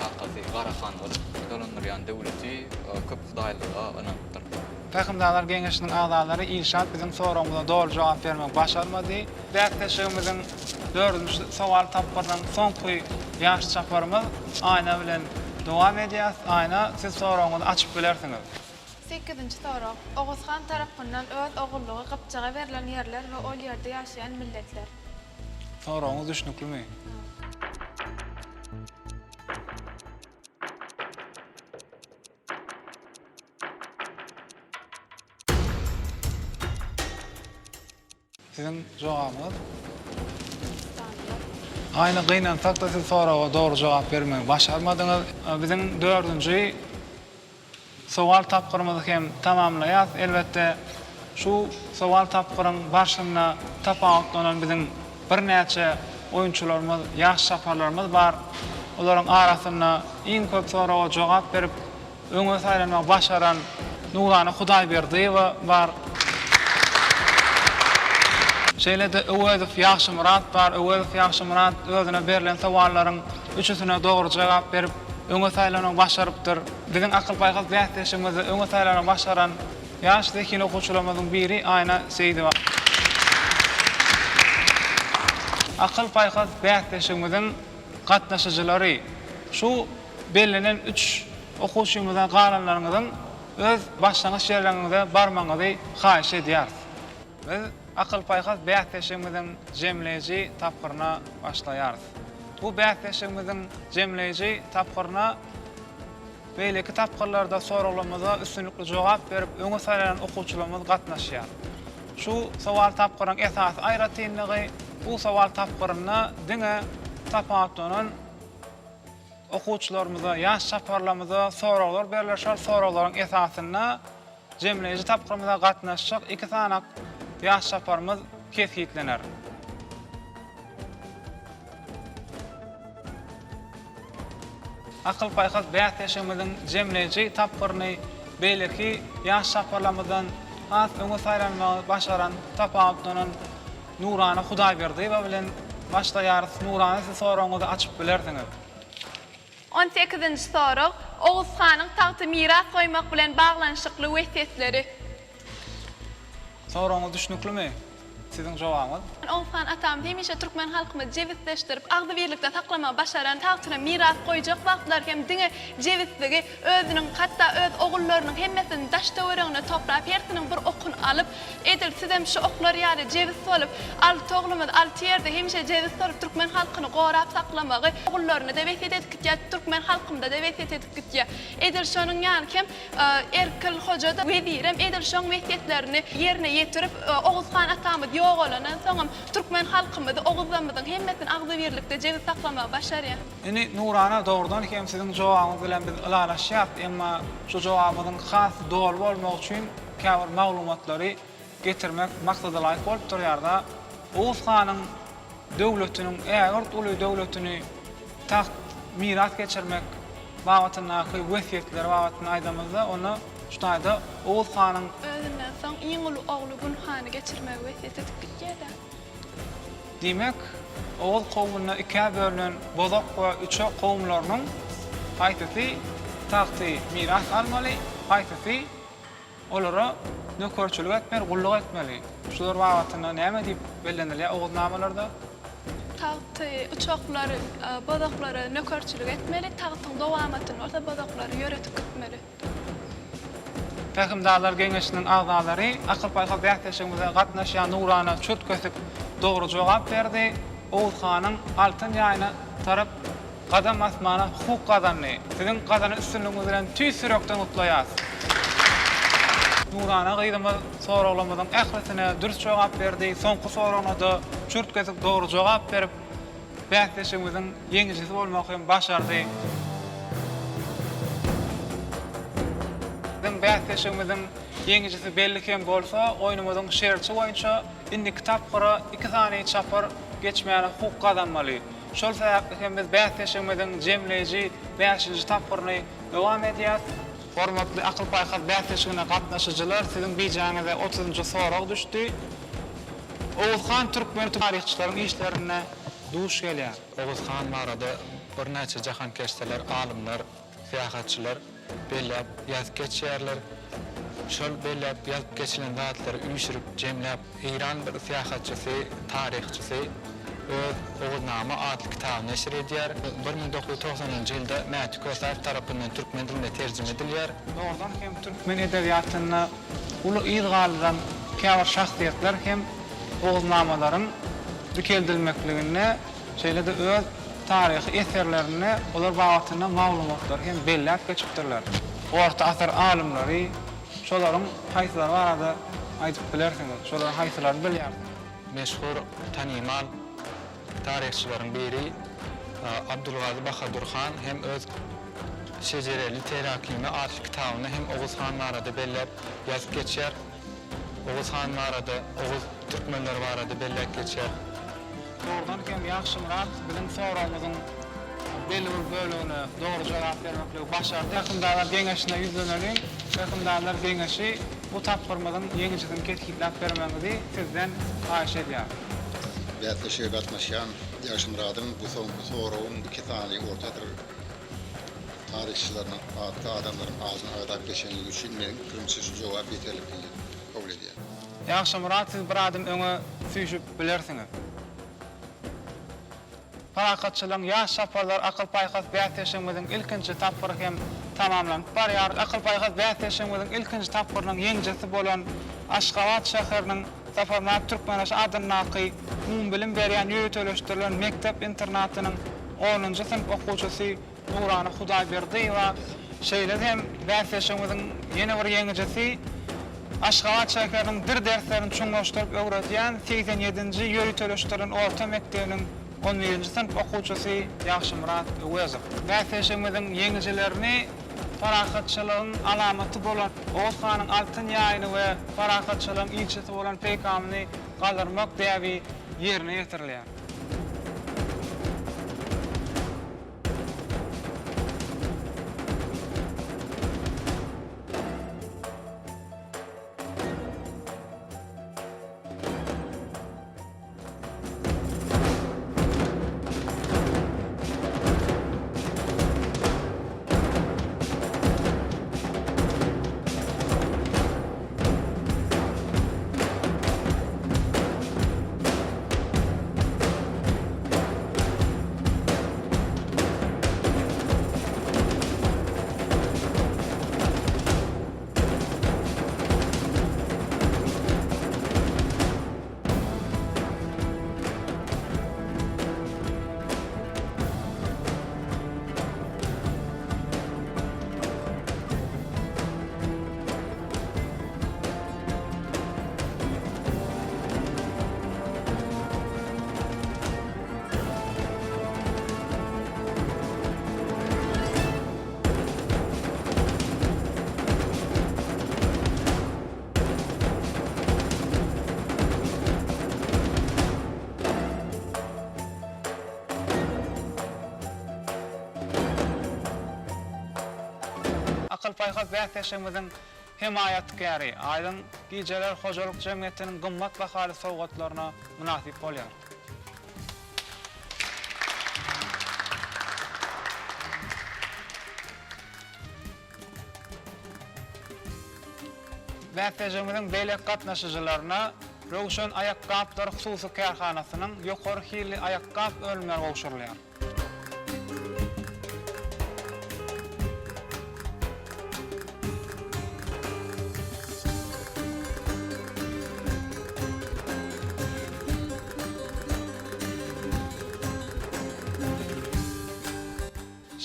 kakasy Gara han bolup, dolandyrýan döwleti köphudaýlylyga ynanypdyr. Pähimdarlar geňeşiniň agzalary Ilşat biziň soragymyza doly jogap bermegi başarmady. Bäsleşigimiziň dördünji sowal tapgyrynyň soňky ýaş çaparymyz Aýna bilen dowam edýäs. Aýna, siz soragyňyzy açyp bilersiňiz. Sekizinji sorag. Oguz han tarapyndan öz ogullygy Gypjaga berlen ýerler we ol ýerde ýaşaýan milletler. Soragyňyz düşnüklimi? Siziň jogabyňyz? Aýna gynansak-da siz soraga dogry jogap bermegi başarmadyňyz. Biziň dördünji Sowal tapgyrymyzy hem tamamlaýas. Elbetde, şu sowal tapgyryň barşynda tapawutlanan biziň birnäçe oýunçylarymyz, ýaş çaparlarymyz bar. Olaryň arasynda iň köp soraga jogap berip, öňe saýlanmagy başaran Nurana Hudaýberdiýewa bar. Şeýle-de Öwezow Ýagşymyrat bar. Öwezow Ýagşymyrat özüne berlen sowallaryň üçüsine dogry jogap berip. öňe saýlanmagy başarypdyr. Biziň akyl-paýhas bäsleşigimizde öňe saýlanmagy başaran ýaş zehin okuwçylarymyzyň biri Aýna Seýidowa. Akyl-paýhas bäsleşigimiziň gatnaşyjylary şu bellenen üç okuwçymyza galanlaryňyzyň öz başlangyç ýerleriňize barmagyňyzy haýyş edýäris. Biz akyl-paýhas bäsleşigimiziň jemleýji tapgyryna başlaýarys. Bu bäsleşigimiziň jemleýji tapgyryna beýleki tapgyrlarda soraglarymyza üstünlikli jogap berip öňe saýlanan okuwçylarymyz gatnaşýar. Şu sowal tapgyrynyň esasy aýratynlygy bu sowal tapgyrynda diňe tapawutlanan okuwçylarymyza, ýaş çaparlarymyza soraglar berler, şol soraglaryň esasynda jemleýji tapgyrymyza gatnaşjak iki sany ýaş çaparymyz kesgitlener. Akyl-paýhas bäsleşigimiziň jemleýji tapgyryny beýleki ýaş çaparlarymyzdan has öňe saýlanmagy başaran, tapawutlanan Nurana Hudaýberdiýewa bilen başlaýarys. Nurana siz soragyňyzy açyp bilersiňiz. On sekizinji sorag, Oguz hanyň tagty miras goýmak bilen baglanyşykly wesýetleri. Soragyňyz düşnüklimi? Siziň jogabyňyz? Oguz han atamyz hemişe türkmen halkymyzy jebisleşdirip, agzybirlikde saklamagy başaran, tagtyna miras goýjak wagtlary hem diňe jebisligi özüniň, hatda öz ogullarynyň hemmesini daş-töweregine toplap, hersiniň bir okuny alyp, Edil sizem şu oklar ýaly jebis bolup, alty oglumyz alty ýerde hemişe jebis bolup türkmen halkyny gorap saklamagy ogullaryna-da wesýet edip gitýär, türkmen halkymyza-da wesýet edip gitýär. Edil şonuň ýaly hem Erkil hoja-da, wezirem edil şoň wesýetlerini ýerine ýetirip, Oguz han atamyz ýogalandan soňam türkmen halkymyzy, oguzlarymyzyň hemmesini agzybirlikde jebis saklamagy başarýar. Indi Nurana dogrudan hem siziň jogabyňyz bilen biz ylalaşýas, emma şu jogabyňyzyň has doly bolmagy üçin käbir maglumatlary getirmek maksadalaýyk bolup durýar-da, Oguz hanyň döwletiniň ägirt uly döwletini tagt miras geçirmek babatyndaky wesýetleri babatynda aýdamyzda, onda şu taýda Oguz hanyň. Özünden soň iň uly ogly Gün hany geçirmegi wesýet edip gitýär-de. Diýmek, oguz kowmunda ikä bölünen bozok we üçok kowumlarynyň haýsysy tagty miras almaly, haýsysy Olara nökerçilik etmeli, gulluk etmeli. Şular babatynda näme diýip bellenilýär Oguznamalarda? Tagty uçaklar bozoklara nökerçilik etmeli, tagtyň dowamatyny bolsa bozoklar ýöretip gitmeli. Pähimdarlar geňeşiniň agzalary akyl-paýhas bäsleşigimize gatnaşýan Nurana çürt-kesik dogry jogap berdi. Oguz hanyň altyn ýaýyna tarap Gadam asmana hukuk gazandy. Siziň gazanan üstünligiňiz bilen tüýs ýürekden gutlaýas. Nurana gyzymyz soraglarymyzyň ählisine dürs jogap berdi. Soňky soragyna-da çürt-kesik dogry jogap berip, bäsleşigimiziň ýeňijisi bolmagy hem başardy. Biziň bäsleşigimiziň ýeňijisi belli hem bolsa, oýnumyzyň şerti boýunça indiki tapgyra iki sany çapar geçmäne hukuk gazanmaly. Şol sebäpli hem biz bäsleşigimiziň jemleýji bäşinji tapgyryny dowam edýäs. Hormatly akyl-paýhas bäsleşigine gatnaşyjylar, siziň bijäňize otuzynjy sorag düşdi. Oguz han türkmen taryhçylaryň işlerinde duş gelýär. Oguz han barada birnäçe jahankeşdeler, alymlar, syýahatçylar belläp ýazyp geçýärler. Şol belläp ýazyp geçilen zatlary üýşürip, jemläp, eýran bir syýahatçysy, taryhçysy öz Oguznama atly kitabyny neşir edýär. 1990-njy ýylda Mäti Kösäýew tarapyndan türkmen diline terjime edilýär. Dogrudan hem türkmen edebiýatynda uly yz galdyran käbir şahsyýetler hem Oguznamalaryň dikeldilmekliginde Şeýle-de öz taryhy eserlerinde olar babatynda maglumatlary hem belläp geçipdirler. Orta asyr alymlary şolaryň haýsylary barada aýdyp bilersiňiz? Şolaryň haýsylaryny bilýärsiňiz? Meşhur, tanymal taryhçylaryň biri Abdulgazy Bahadur han hem öz Şejereli terakime atly kitabynda hem Oguz han barada belläp ýazyp geçýär. Oguz han barada, oguz türkmenleri barada belläp geçýär. Dogrudan hem Ýagşymyrat biziň soragymyzyň belli bir bölegine dogry jogap bermekligi başardy. Pähimdarlar geňeşine ýüzleneliň. Pähimdarlar geňeşi bu tapgyrymyzyň ýeňijisini kesgitläp bermegiňizi sizden haýyş edýär. Bäsleşige gatnaşýan Ýagşymyradyň bu soňky soragyň iki sany orta asyr. taryhçylarynyň atly adamlaryň adyny agzap geçenligi üçin meniň pikirimçe şu jogap ýeterlikli diýip kabul edýän. Ýagşymyrat siz bir adym öňe süýşüp bilersiňiz. Parahatçylygyň ýaş çaparlary akyl-paýhas bäsleşigimiziň ilkinji tapgyry hem tamamlanyp barýar. Akyl-paýhas bäsleşigimiziň ilkinji tapgyrynyň ýeňijisi bolan Aşgabat şäheriniň Saparmyrat Türkmenbaşy adyndaky umumybilim berýän ýöriteleşdirilen mekdep-internatynyň onunjy synp okuwçysy Nurana Hudaýberdiýewa, şeýle hem bäsleşigimiziň ýene bir ýeňijisi Aşgabat şäheriniň dil derslerini çuňlaşdyryp öwredýän 87-nji ýöriteleşdirilen orta mekdebiniň on birinji synp okuwçysy Ýagşymyrat Öwezow. Bäsleşigimiziň ýeňijilerini parahatçylygyň alamaty bolan Oguz hanyň altyn ýaýyny we parahatçylygyň ilçisi bolan peýkamyny galdyrmak däbi ýerine ýetirilýär. Akyl-paýhas bäsleşigimiziň hemaýatkäri Aýdyň gijeler hojalyk jemgyýetiniň gymmat bahaly sowgatlaryna mynasyp bolýar. Bäsleşigimiziň beýleki gatnaşyjylaryna Röwşen aýakgaplar hususy kärhanasynyň ýokary hilli aýakgap önümleri gowşurylýar.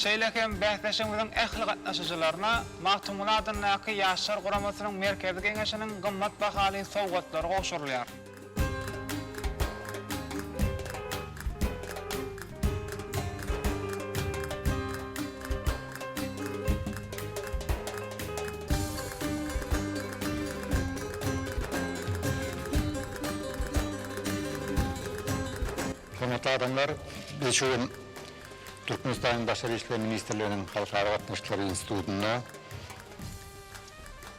Şeýle hem bäsleşigimiziň ähli gatnaşyjylaryna Magtymguly adyndaky Ýaşlar guramasynyň Merkezi Geňeşiniň gymmat bahaly sowgatlary gowşurylýar. Hormatly adamlar, biz şu gün Türkmenistanyň Daşary işler ministrliginiň Halkara gatnaşyklary institutynda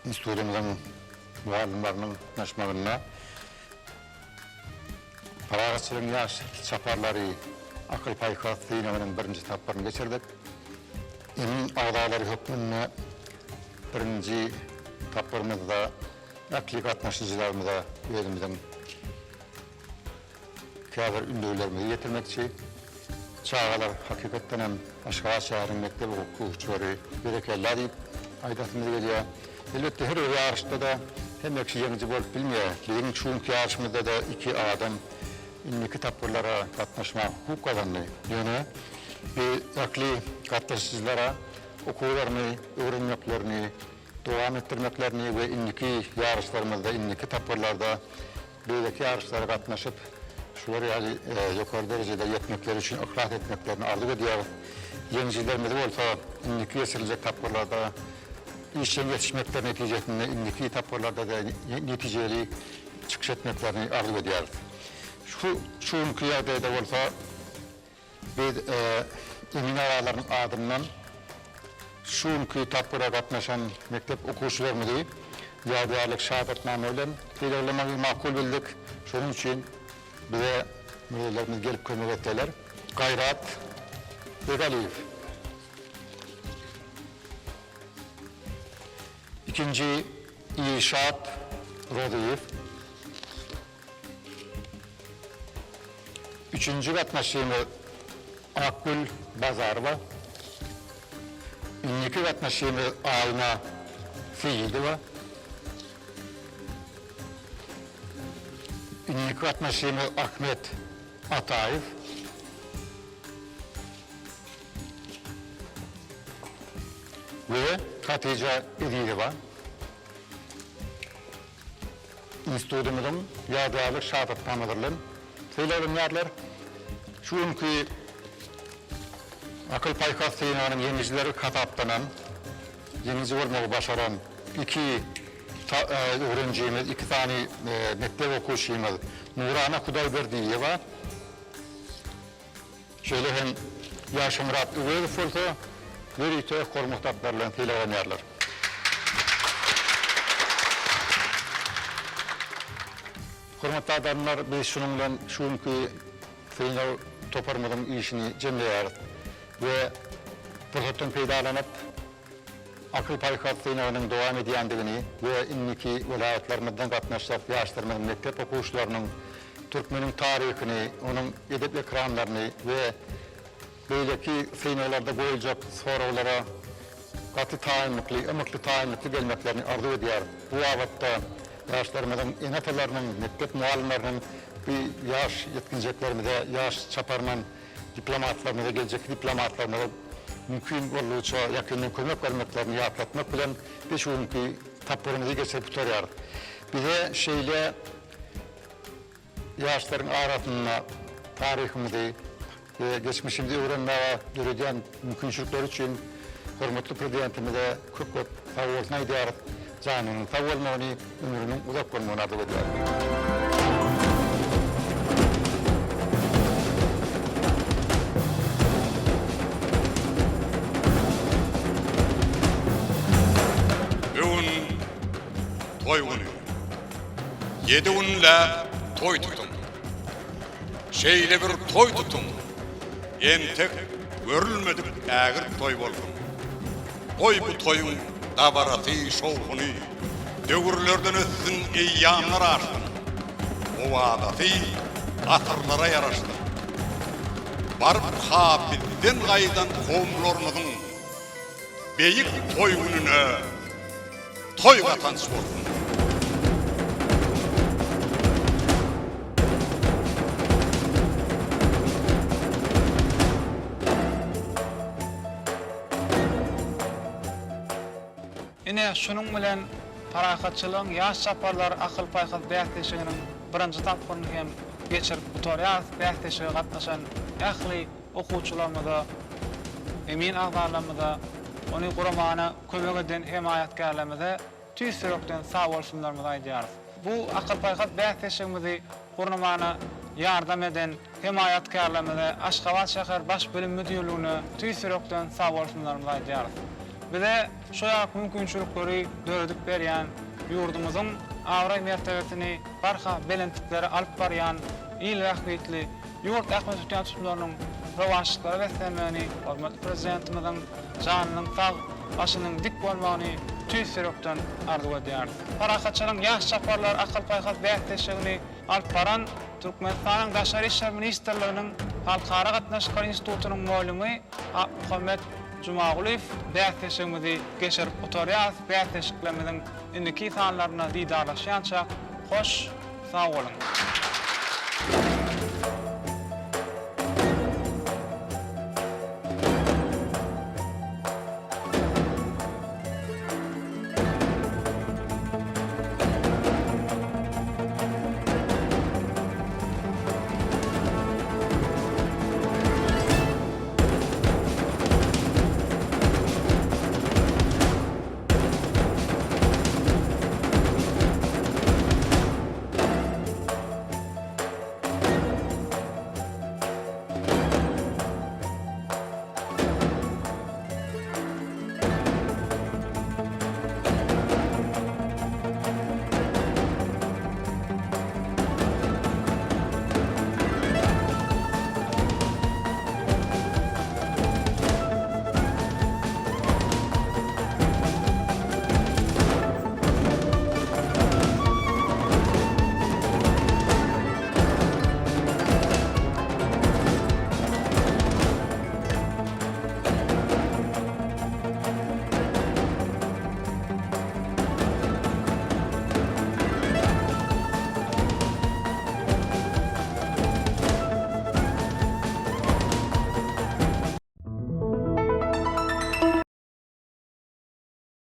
institutymyzyň mugallymlarynyň gatnaşmagynda Parahatçylygyň ýaş çaparlary akyl-paýhas synagynyň birinji tapgyryny geçirdik. Emin agzalary hökmünde birinji tapgyrymyzda ähli gatnaşyjylarymyza özümiziň Käbir ündewlerimizi ýetirmekçi. Çagalar hakykatdan hem Aşgabat şäheriniň mekdep okuwçylary berekella diýip aýdasymyz gelýär. Elbetde her bir ýaryşda-da hemme kişi ýeňiji bolup bilmeýär. Biziň şu günki ýaryşymyzda-da iki adam indiki tapgyrlara gatnaşmaga hukuk gazandy. Ýöne biz ähli gatnaşyjylara okuwlaryny öwrenmeklerini dowam etdirmeklerini we indiki ýaryşlarymyzda indiki tapgyrlarda Beýleki ýaryşlara gatnaşyp, şular ýaly ýokary derejede ýetmekleri üçin yhlas etmeklerini arzuw edýäris. Ýeňijilerimizi bolsa indiki geçiriljek tapgyrlarda işjeň ýetişmekleri netijesinde indiki tapgyrlarda-da netijeli çykyş etmeklerini arzuw edýäris. Şu şu günki ýagdaýda bolsa Biz emin agalaryň adyndan şu günki tapgyra gatnaşan mekdep okuwçylarymyzy ýadygärlik şahadatnama bilen sylaglamagy makul bildik. Şonuň üçin bize mürzelerimiz gelip kömek etseler. Gaýrat Begalyýew. Ikinji Ilşat Rozyýew. Üçünji gatnaşyjymyz Akgül Bazarowa. Indiki gatnaşyjymyz Aýna Seýidowa. Indiki gatnaşyjymyz Ahmet Ataýew. We Hatyja Ezizowa. Institutymyzyň ýadygärlik şahadatnamalary bilen sylaglanýarlar. Şu günki akyl-paýhas synagynyň ýeňijileri hasaplanan, ýeňiji bolmagy başaran iki öwrenijimiz, iki sany mekdep okuwçymyz Nurana Hudaýberdiýewa, Şeýle hem Ýagşymyrat Öwezow bolsa ýörite hormat atlary bilen sylaglanýarlar. Hormatly adamlar, biz şunuň bilen şu günki synag toparymyzyň işini jemleýäris we pursatdan peýdalanyp, Akyl-paýhas synagynyň dowam edýändigini we indiki welaýatlarymyzdan gatnaşjak ýaşlarymyzyň, mekdep okuwçylarynyň türkmeniň taryhyny, onuň edep-ekramlaryny we beýleki synaglarda goýuljak soraglara gaty taýynlykly, ymykly taýynlykly gelmeklerini arzuw edýäris. Bu babatda ýaşlarymyzyň ene-atalarynyň, mekdep mugallymlarynyň bu ýaş ýetginjeklerimize, ýaş çaparman diplomatlarymyza, geljekki diplomatlarymyza mümkin boldugyça ýakyndan kömek bermeklerini ýatlatmak bilen, biz şu günki tapgyrymyzy geçirip gutarýarys. Bize şeýle ýaşlaryň arasynda taryhymyzy we geçmişimizi öwrenmäge döredýän mümkinçilikleri üçin hormatly Prezidentimize köp-köp sagbolsun aýdýarys. Janynyň sag bolmagyny, ömrüniň uzak bolmagyny arzuw edýäris. Bu gün toý güni. Ýedi günläp toý tutuň. Şeýle bir toý tutuň, entek görülmedik ägirt toý bolsun. Goý bu toýuň dabarasy, şowhuny döwürlerden ötsün, eýýamlar aşsyn, owazasy asyrlara ýaraşsyn. Baryp-ha bizden gaýdan kowumlarymyzyň beýik toý gününe toý gatanç bolsun! Ine, şunuň bilen Parahatçylygyň ýaş çaparlary akyl-paýhas bäsleşiginiň birinji tapgyryny hem geçirip gutarýarys. Bäsleşige gatnaşan ähli okuwçylarymyza, emin agzalarymyza, ony guramana kömek eden hemaýatkärlerimize tüýs ýürekden sagbolsunlarymyzy aýdýarys. Bu akyl-paýhas bäsleşigimizi gurnamana ýardam eden hemaýatkärlerimize, Aşgabat şäher Baş bilim müdirligine tüýs ýürekden sagbolsunlarymyzy aýdýarys. Bize şu ýaly mümkinçilikleri döredip berýän, ýurdumyzyň abraý-mertebesini barha belentliklere alyp barýan il bähbitli, ýurt ähmiýetli tutýan tutumlarynyň rowaçlyklara beslenmegini, hormatly Prezidentimiziň janynyň sag, başynyň dik bolmagyny tüýs ýürekden arzuw edýäris. Parahatçylygyň ýaş çaparlary akyl-paýhas bäsleşigini alyp baran Türkmenistanyň Daşary işler ministrliginiň Halkara gatnaşyklary institutynyň mugallymy Akmuhammet Jumagulyýew bäsleşigimizi geçirip gutarýarys. Bäsleşiklerimiziň indiki sanlarynda didarlaşýançak, hoş sag boluň!